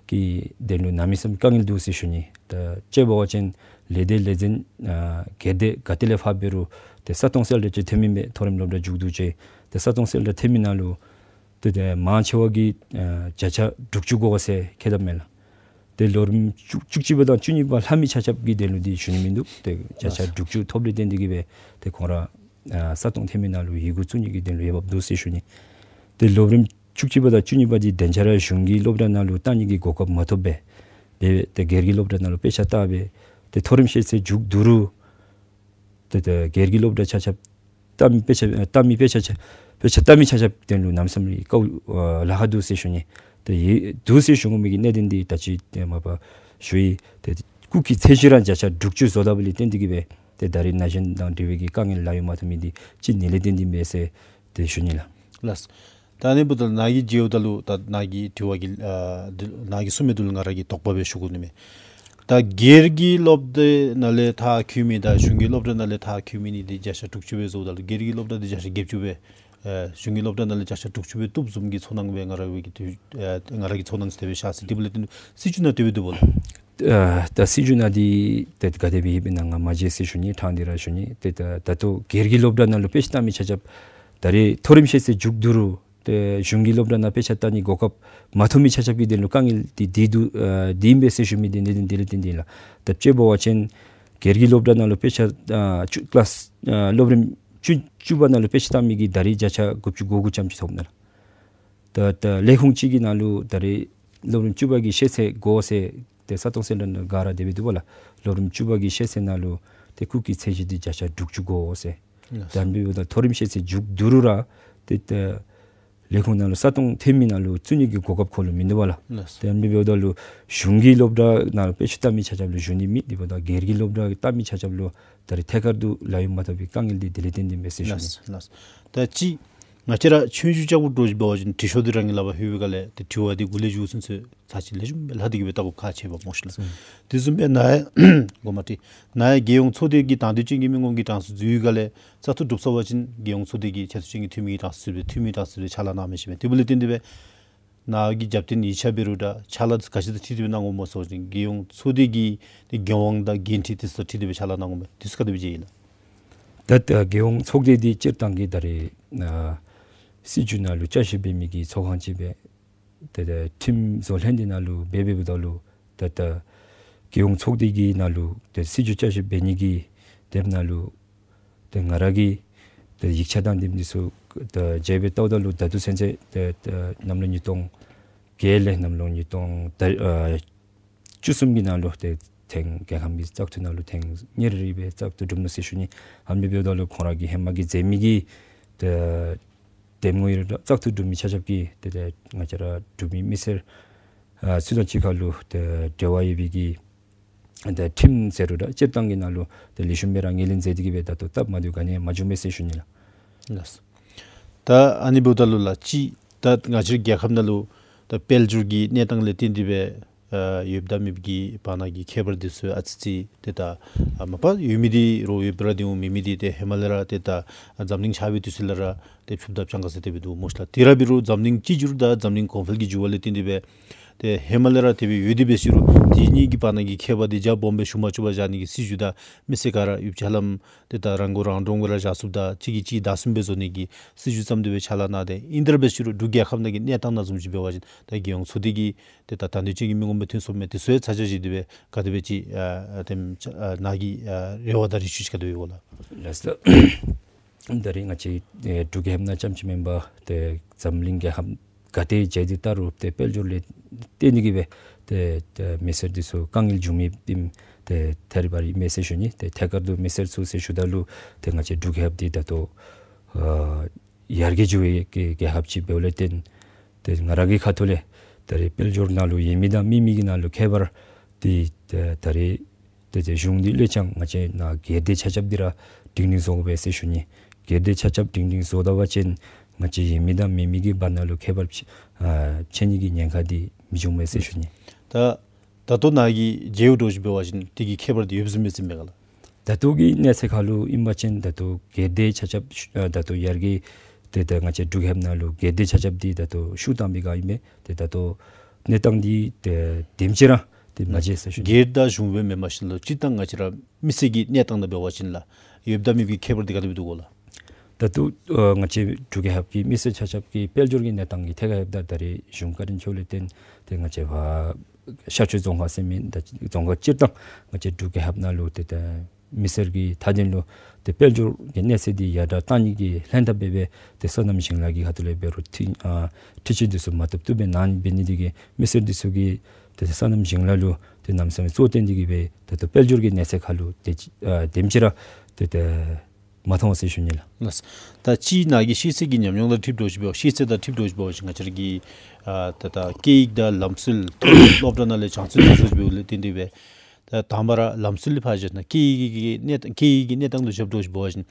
ཀྱི་དོན་ལུ་གནམ་མེད་ས་མེད་དཀའ་ངལ་འདུག་ཟེར་ཞུ་ནི། ད་དཔྱེ་འབད་བ་ཅིན་ལས་སྡེ་ལས་འཛིན་ཨ་སྒེར་སྡེ་ག་ཏེ་ལས་ཕར་འབད་རུང་ཏེ་ས་སྟོང་སེལ་གྲབས་ཅིག་ཐོན་མི་མས། མཐོ་རིམ་སློབ་གྲྭ་མཇུག་བསྡུ་ཅིག་ཏེ་ས་སྟོང་སེལ་གྲབས་ཐོན་མི་ནང་ལུ་ཏེ་ཏེ་མང་ཆེ་བ་གིས་ཨ་བརྒྱ་ཆ་དྲུག་ཅུ་དགོ་ཟེར་བཀོད་དཔ་མས་ལགས། ཏེ་སློབ་རིམ་བཅུ་བཅུ་གཅིག་པ་དང་བཅུ་གཉིས་པ་ལྷག་མི་ཆ་ཁྱབ་ཀྱི་དོན་ལུ་འདི་ཞུ་ནི་མིན་འདུག། ཏེ་བརྒྱ་ཆ་དྲུག་ཅུ་ཐོབ་ལས་བརྟེན་ཏེ་གིས་སྦེ་ཏེ་ཁོང་ར་ཨ་ས་སྟོང་ཐོན་མི་ནང་ལུ་ཡི་གུ་བཙུགས་ནི་གི་དོན་ལུ་འོས་འབབ་འདུག་ཟེར་ཞུ་ནི། ཏེ་སློབ་རིམ་བཅུ་གཅིག་པ་དང་བཅུ་གཉིས་པ་འདི་དོན་ཆ་ར་གཞུང་གི་སློབ་གྲྭ་ནང་ལུ་བཏང་ནི་གི་གོ་སྐབས་མ་ཐོབ་པས། ཏེ་ཏེ་སྒེར་གྱི་སློབ་གྲྭ་ནང་ལུ་དཔེ་ཆ་ལྟ་སྦེ་ཏེ་མཐོ་རིམ་ཤེས་ཚད་མཇུག་བསྡུ་རུང་ཏེ་ཏེ་སྒེར་གྱི་སློབ་གྲྭ་ཆ་ཁྱབ་ལྟ་མི་དཔེ་ཆ་ལྟ་མི་དཔེ་ཆ་དཔེ་ཆ་ལྟ་མི་ཆ་ཁྱབ་དོན་ལུ་གནམ་མེད་ས་མེད་དཀའཝ་ལཱ་ཁག་འདུག་ཟེར་ཞུ་ནི། ཏེ་ཡི་འདུག་ཟེར་ཞུ་དགོ་མི་གི་གནད་དོན་འདི་ད་ཅི་ཏེ་མ་པ་ཞུ་ཡི། ཏེ་སྐུགས་ཀྱི་ཚད་གཞི་ར་བརྒྱ་ཆ་དྲུག་ཅུ་བཟོ་དཔ་ལས་བརྟེན་ཏེ་གིས་སྦེ་ཏེ་ད་རེས་ན་གཞོན་དང་འབྲེལ་བའི་གི་དཀའ་ངལ་ལཱ་གཡོག་མ་ཐོབ་མི་འདི་ཅིག་ནི་ལས་བརྟེན་ཏེ་མས་ཟེར་ཏེ་ཞུ་ནི་ལགས། ལགས། ད་ཨ་ནི་འབདཝ་ད་ནཱ་གིས་མཇལཝ་ད་ལུ་ད་ནཱ་གི་དྲི་བ་གི་ཨ་འདི་ནཱ་གིས་གསུངས་མི་འདི་ལུ་ང་ར་གིས་དོགས་པ་སྦེ་ཞུ་དགོ་ནི་མས། ད་སྒེར་གྱི་སློབ་གྲྭ་ནང་ལས་མཐར་འཁྱོལ་མི་དང་གཞུང་གི་སློབ་གྲྭ་ནང་ལས་མཐར་འཁྱོལ་མི་གཉིས་འདི་བརྒྱ་ཆ་དྲུག་ཅུ་སྦེ་བཟོཝ་ད་ལུ་སྒེར་གྱི་སློབ་གྲྭ་འདི་བརྒྱ་ཆ་བརྒྱད་ཅུ་སྦེ་ཨེ་གཞུང་གི་སློབ་གྲྭ་ནང་ལས་བརྒྱ་ཆ་དྲུག་ཅུ་སྦེ་བཏུབ་བཟུམ་གྱི་ཚོར་སྣང་སྦེ་ང་ར་བའི་གི་དུས་ཨེ་ང་ར་གི་ཚོར་སྣང་ཅིག་དེ་སྦེ་ཤར་སོ་ཡི། དེ་འབདཝ་ལས་བརྟེན་སྲིད་བྱུས་ནང་དེ་སྦེ་འདུག་པ་ལགས། ཨ་ད་སྲིད་བྱུས་ནང་འདི་ཏེ་ག་དེ་སྦེ་ཡོདཔ་ཨིན་ན་ང་མ་མཇལ་ཟེར་ཞུ་ནི། ཕྲང་སྟེ་ར་ཞུ་ནི། ཏེ་ད་ད་ལྟོ་སྒེར་གྱི་སློབ་གྲྭ་ནང་ལུ་དཔེ་ཆ་བལྟ་མི་ཆ་ཁྱབ་ད་རེས་མཐོ་རིམ་ཤེས་ཚད་མཇུག་བསྡུ་རུང་ཏེ་གཞུང་གི་སློབ་གྲྭ་ནང་དཔེ་ཆ་བལྟ་ནི་གོ་སྐབས་མ་ཐོབ་མི་ཆ་ཁྱབ་ཀྱི་དོན་ལུ་དཀའ་ངལ་འདི་འདི་འདུག། ཨ་འདི་ཨིན་པས་ཟེར་ཞུ་མི་འདི་གནད་དོན་འདི་ལས་བརྟེན་ཏེ་ཨིན་ལགས། ད་དཔྱེ་འབད་བ་ཅིན་སྒེར་གྱི་སློབ་གྲྭ་ནང་ལུ་དཔེ་ཆ་ཨ་བཅུ་ཀི་ལཱསི་ཨ་སློབ་རིམ་བཅུ་བཅུ་པ་ནང་ལུ་དཔེ་ཆ་བལྟ་མི་གི་ད་རེས་བརྒྱ་ཆ་དགུ་བཅུ་གོ་དགུ་ཙམ་ཅིག་ཐོབ་ནི་ལགས། ད་ད་ལས་ཁུངས་ཅིག་གི་ནང་ལུ་ད་རེས་སློབ་རིམ་བཅུ་པ་གི་ཤེས་ཚད་དགོ་ཟེར་ཏེ་ས་སྟོང་ཟེར་ར་ནང་ག་ར་དེ་སྦེ་འདུག་པ་ལགས། སློབ་རིམ་བཅུ་པ་གི་ཤེས་ཚད་ནང་ལུ་ཏེ་སྐུགས་ཀྱི་ཚད་གཞི་འདི་བརྒྱ་ཆ་དྲུག་ཅུ་དགོ་ཟེར། ལགས། ད་ཨ་ནི་འབདཝ་ད་མཐོ་རིམ་ཤེས་ཚད་མཇུག་བསྡུ་རུང་ར་ཏེ་ད་ལས་ཁུངས་ནང་ལུ་ས་སྟོང་ཐོན་མི་ནང་ལུ་བཙུགས་ནི་གི་གོ་སྐབས་ཁོ་ལུ་མིན་འདུག་པ་ལགས། ལགས། ད་ཨ་ནི་འབདཝ་ད་ལུ་གཞུང་གི་སློབ་གྲྭ་ནང་ལུ་དཔེ་ཆ་བལྟ་མི་ཆ་ཁྱབ་ལུ་གཞུང་ནི་མེད། དེ་འབདཝ་ད་སྒེར་གྱི་སློབ་གྲྭ་བལྟ་མི་ཆ་ཁྱབ་ལུ་ད་རེས་ཐད་ཀར་དུ་ལཱ་གཡོག་མ་ཐོབ་པའི་དཀའ་ངལ་འདི་དེ་ལས་བརྟེན་ཏེ་ཨིན་པས་ཟེར་ཞུ་ནི། ལགས་ལགས། ད་ཅི་ང་བཅས་ར་ཆོས་རྒྱུགས་རྐྱབ་དགོཔ་འདྲཝ་ཅིག་འབད་བ་ཅིན་དྲི་ཤོག་འདི་རང་གི་ལག་པར་ལྷོད་པའི་སྒང་ལས་ཏེ་དྲི་བ་འདི་གུ་ལས་འགྱོ་ཚུན་ཚོད་ཚར་གཅིག་ལེགས་ཤོམ་སྦེ་ལྷག་སྟེ་གི་སྦེ་བལྟ་དགོཔ་ཁག་ཆེ་བས་སྨོ་ཤེས་ལགས། ཨུམ། དེ་བཟུམ་སྦེ་ནཱ་ཡང་གོ་མ་ཏི་ནཱ་ཡང་རྒྱལ་ཡོངས་ཚོགས་སྡེ་གི་དང་འདོད་ཅན་གྱི་མི་ངོམ་གྱི་གྲངས་སུ་འཛུལ་བའི་སྒང་ལས་བཙག་འཐུ་གྲུབ་ཚར་བ་ཅིན་རྒྱལ་ཡོངས་ཚོགས་སྡེ་གི་ཆེ་བསྟོད་ཅན་གྱི་འཐུས་མི་གི་གྲངས་སུ་འཛུལ་སྦེ་འཐུས་མི་གྲངས་སུ་འཛུལ་སྦེ་ཕྱག་ལཱ་གནང་མི་ཅིག་མས། དེ་འབདཝ་ལས་བརྟེན་ཏེ་སྦེ་ནཱ་གི་རྒྱབ་རྟེན་ཡིག་ཆ་འབད་རུང་འདྲ་ཕྱག་ལཱ་ག་ཅི་དང་འཁྲིལ་ཏེ་སྦེ་གནང་དགོཔ་སྨོ་ཟེར་བ་ཅིན་རྒྱལ་ཡོངས་ཚོགས་སྡེ་གི་ཏེ་འགན་དབང་དང་འགན་འཁྲི་དེ་ཚུ་དང་འཁྲིལ་ཏེ་སྦེ་ཕྱག་ལཱ་གནང་དགོཔ་མས། དེ་ཚུ་ག་དེ་སྦེ་མཇལ་ཡི་ལགས། ད་ད་རྒྱལ་ཡོངས་ཚོགས་སྡེ་འདི་སྤྱིར་བཏང་གི་ད་རེས་ཨ་སྲིད་བྱུས་ནང་ལུ་བསྐྱར་ཞིབ་འབད་མི་གི་ཚོགས་ཁང་ཅིག་སྦེ་ཏེ་ད་ཁྲིམས་བཟོ་ལྷན་སྡེ་ནང་ལུ་འབད་འབདཝ་ད་ལུ་ད་ད་རྒྱལ་ཡོངས་ཚོགས་སྡེ་གི་ནང་ལུ་ཏེ་སྲིད་བྱུས་བསྐྱར་ཞིབ་འབད་ནི་གི་དེ་ནང་ལུ་ཏེ་ང་ར་གིས་ཏེ་ཡིག་ཆ་དང་དེ་མི་ཚུ་ད་མཇལ་སྦེ་བལྟཝ་ད་ལུ་ད་ལྟོ་ཚུན་ཚོད་ཏེ་ད་གནམ་ལོ་ཉིས་སྟོང་བརྒྱད་ལས་གནམ་ལོ་ཉིས་སྟོང་ད་ཨ་བཅུ་གསུམ་གྱི་ནང་ལུ་ཏེ་ཐེངས་རྒྱལ་ཁབ་ཀྱི་བཙག་འཐུ་ནང་ལུ་ཐེངས་གཉིས་རེ་རེ་སྦེ་བཙག་འཐུ་གྲུབ་ནུག་ཟེར་ཞུ་ནི། ཨ་ནི་འབདཝ་ད་ལུ་ཁོང་ར་གིས་ཧེ་མ་གི་མཛད་མི་གི་ཏེ་འདེམས་ངོ་ཡོད་རུང་བཙག་འཐུ་གྲུབ་མི་ཆ་ཁྱབ་ཀྱིས་ཏེ་ཏེ་ང་བཅས་ར་འབྲུག་མི་མི་སེར་ཨ་ཚུ་དང་གཅིག་ཁར་ལུ་ཏེ་འབྲེལ་བ་ཡོད་པའི་གི་ཏེ་ཁྲིམས་ཟེར་རུང་འདྲ་སྤྱིར་བཏང་གི་ནང་ལུ་ཏེ་ལེགས་ཤོམ་སྦེ་ར་ངོས་ལེན་མཛད་དེ་གི་སྦེ་ད་ལྟོ་སྟབས་མ་བདེཝ་ག་ནི་ཡང་མ་བྱུང་མས་ཟེར་ཞུ་ནི་ལགས། ལགས། ད་ཨ་ནི་འབདཝ་ད་ལུ་ལགས་ཅིག་ད་ང་བཅས་རྒྱལ་ཁབ་ནང་ལུ་ད་དཔལ་འབྱོར་གྱི་གནས་སྟངས་ལས་བརྟེན་ཏེ་སྦེ་ཨ་ཡོདཔ་དང་མེདཔ་གི་བར་ན་གི་ཁྱད་པར་འདི་ཚུ་ཨ་ཙི་ཙི་ཏེ་ད་ཨ་མ་པ་ཡོད་མི་འདི་རོགས་ཡོདཔ་ར་འདི་འོང་མེད་མི་འདི་ཏེ་ཧེ་མ་ལས་ར་ཏེ་ད་ཨ་འཛམ་གླིང་ཆགས་པའི་དུས་ཚོད་ལས་ར་ཏེ་ཕྱུགཔོ་དང་སྤྱང་ཀ་ཟེར་དེ་སྦེ་འདུག་སྨོ་ཤེས་ལགས། དེ་ར་འབད་རུང་འཛམ་གླིང་གཅིག་འགྱུར་དང་འཛམ་གླིང་གོང་འཕེལ་གྱི་འགྱུར་བ་ལས་བརྟེན་ཏེ་སྦེ་ཏེ་ཧེ་མ་ལས་ར་དེ་སྦེ་ཡོད་དེ་འབད་ཟེར་རུང་དེ་གཉིས་ཀྱི་བར་ན་གི་ཁྱད་པར་འདི་རྒྱ་སྦོམ་སྦེ་ཞུ་མ་བཅུག་པར་བཞག་ནི་གི་སྲིད་བྱུས་དང་མི་སེར་ག་ར་ཡུདཔ་ཅིག་ཧ་ལམ་ཏེ་ད་རང་མགོ་རང་འདྲོངས་སྦེ་ར་བཞག་ཚུགསཔ་དང་གཅིག་གིས་གཅིག་བདའ་ཟུན་སྦེ་བཟོ་ནི་གི་སྲིད་བྱུས་བརྩམས་ཏེ་སྦེ་ཕྱག་ལཱ་གནང་སྟེ་ཨིན་དེ་ར་འབད་ཟེར་རུང་འབྲུག་རྒྱལ་ཁབ་ནང་གི་གནས་སྟངས་ནང་བཟུམ་ཅིག་འབད་བ་ཅིན་ད་རྒྱལ་ཡོངས་ཚོགས་སྡེ་གི་ཏེ་ད་དང་འདོད་ཅན་གྱི་མི་ངོམ་སྦེ་ཐོན་སོངམ་མས། དེ་ཚུ་ཡང་ཚ་གྱང་བཞེས་ཏེ་སྦེ་ག་དེ་སྦེ་ཅིག་ཨ་ཨ་དེམ་ཨ་ནཱ་གི་ཨ་རེ་བ་དང་རེ་ཆེ་ཅིག་ག་དེ་སྦེ་ཡོད་ག་ལགས། ལགས་སོ། ད་རེས་ང་བཅས་ཨེ་འབྲུག་རྒྱལ་ཁབ་ནང་རྐྱངམ་ཅིག་མེན་པར་ཏེ་འཛམ་གླིང་རྒྱལ་ཁབ་ག་ཏེ་མཇལ་ཏེ་བལྟ་རུང་ཏེ་དཔལ་འབྱོར་ལས་བརྟེན་ཏེ་གི་སྦེ་ཏེ་ཏེ་མི་སེར་འདི་ཚུ་དཀའ་ངལ་བྱུང་མི་ཨིནམ་ཏེ་ཐད་རི་བ་རི་མས་ཟེར་ཞུ་ནི། ཏེ་ཐད་ཀར་དུ་མི་སེར་ཚུ་ཟེར་ཞུཝ་ད་ལུ་ཏེ་ང་བཅས་འབྲུག་རྒྱལ་ཁབ་འདི་ད་ལྟོ་ཨ་ཡར་རྒྱས་འགྱོ་བའི་གི་རྒྱལ་ཁབ་ཅིག་འབདཝ་ལས་བརྟེན་ཏེ་ང་ར་གི་ཁ་ཐུག་ལས་ད་རེས་དཔལ་འབྱོར་ནང་ལུ་ཡོད་མི་དང་མེད་མི་གི་ནང་ལུ་ཁྱད་པར་འདི་ཏེ་ད་རེས་ཏེ་ཏེ་གཞུང་འདི་ལས་ཀྱང་ང་བཅས་ནཱ་སྒེར་སྡེ་ཆ་ཁྱབ་འདི་ར་སྒྲིང་སྒྲིང་བཟོ་དགོ་པས་ཟེར་ཞུ་ནི། སྒེར་སྡེ་ཆ་ཁྱབ་སྒྲིང་སྒྲིང་བཟོ་ད་པ་ཅིན་ང་བཅས་ཡོད་མི་དང་མེད་མི་གི་བར་ན་ལུ་ཁྱད་པར་ཕྱེ་ཨ་ཕྱེ་ནི་གི་ཉེན་ཁ་འདི་མི་འབྱུང་པས་ཟེར་ཞུ་ནི། ད་ད་ལྟོ་ནཱ་གིས་མཇལཝ་འདྲཝ་ཅིག་འབད་བ་ཅིན་དེ་གི་ཁྱད་པར་འདི་ཡོདཔ་བཟུམ་མས་ཟེར་མས་ག་ལགས། ད་ལྟོ་གི་གནས་ཚད་ཁར་ལུ་ཨིན་པ་ཅིན་ད་ལྟོ་སྒེར་སྡེ་ཆ་ཁྱབ་ཨ་ད་ལྟོ་ཡར་རྒྱས་ཏེ་ད་ང་བཅས་འབྲུག་རྒྱལ་ཁབ་ནང་ལུ་སྒེར་སྡེ་ཆ་ཁྱབ་འདི་ད་ལྟོ་ཤུགས་བཏང་བའི་སྒང་ཨིན་པས། ཏེ་ད་ལྟོ་གནས་སྟངས་འདི་ཏེ་དེམ་ཅིག་ར་ཏེ་མ་མཇལ་ཟེར་ཞུ་ནི། སྒེར་དང་གཞུང་སྦེ་མེན་པར་ཞིནམ་ལས་སྤྱིར་བཏང་ང་བཅས་ར་མི་སེར་གྱི་གནས་སྟངས་ནང་འབད་བ་ཅིན་ལགས་ཡོདཔ་དང་མེདཔ་གི་ཁྱད་པར་འདི་ག་དེ་སྦེ་འདུག་གོ་ལགས། ད་ལྟོ་ཨ་ང་བཅས་འབྲུག་རྒྱལ་ཁབ་ཀྱི་མི་སེར་ཆ་ཁྱབ་ཀྱི་དཔལ་འབྱོར་གྱི་གནས་སྟངས་ཀྱི་ཐད་ཁར་ཡོདཔ་ད་ད་རེས་གཞུང་བཀའ་དྲིན་ཆེ་ལས་བརྟེན་ཏེ་ང་བཅས་ཕར་ཤར་ཕྱོགས་རྫོང་ཁག་ཟེར་མི་ད་རྫོང་ཁག་སྤྱིར་བཏང་ང་བཅས་འབྲུག་རྒྱལ་ཁབ་ནང་ལུ་ཏེ་ད་མི་སེར་གྱི་མཐའ་དོན་ལུ་ཏེ་དཔལ་འབྱོར་གྱི་གནས་ཚད་འདི་ཡར་དྲག་བཏང་ནི་གི་ལྷན་ཐབས་སྦེ་སྦེ་ཏེ་སོ་ནམ་ཞིང་ལཱ་གི་ཁ་ཐུག་ལས་འབད་རུང་འཕྲུལ་ཨ་འཕྲུལ་ཆས་འདི་ཚུ་མ་བཏུབ་བཏུབ་སྦེ་གནང་ནི་འབད་ནི་འདི་གིས་མི་སེར་འདི་ཚུ་གིས་ཏེ་སོ་ནམ་ཞིང་ལཱ་ལུ་ཏེ་གནམ་མེད་ས་མེད་གཙོ་བོར་བཏོན་ཏེ་གི་སྦེ་ད་ལྟོ་དཔལ་འབྱོར་གྱི་གནས་ཚད་ཁར་ལུ་ཏེ་ཨ་དེམ་ཅིག་ར་ཏེ་ཏེ་མ་མཐོང་ཟེར་ཞུ་ནི་ལགས། ལགས། ད་ཅི་ནཱ་གི་ཤེས་ཚད་ཀྱི་ཉམས་མྱོང་དང་འཁྲིལཝ་འདྲཝ་ཅིག་འབད་བ་ཤེས་ཚད་དང་འཁྲིལཝ་འདྲཝ་ཅིག་འབད་བ་ཅིན་ང་བཅས་ར་གི་ཨ་ད་ད་སྐད་ཡིག་དང་ལམ་སྲོལ་མཐོ་རིམ་སློབ་གྲྭ་ནང་ལས་སྦྱང་ཚུལ་འདི་ཚུ་འབདཝ་ལས་བརྟེན་ཏེ་སྦེ་ད་དང་པ་ར་ལམ་སྲོལ་ལས་ཕར་བཞག་ན་སྐད་ཡིག་གི་གནས་སྐད་ཡིག་གི་གནས་སྟངས་དང་སྦྱརཝ་འདྲཝ་ཅིག་འབད་བ་ཅིན་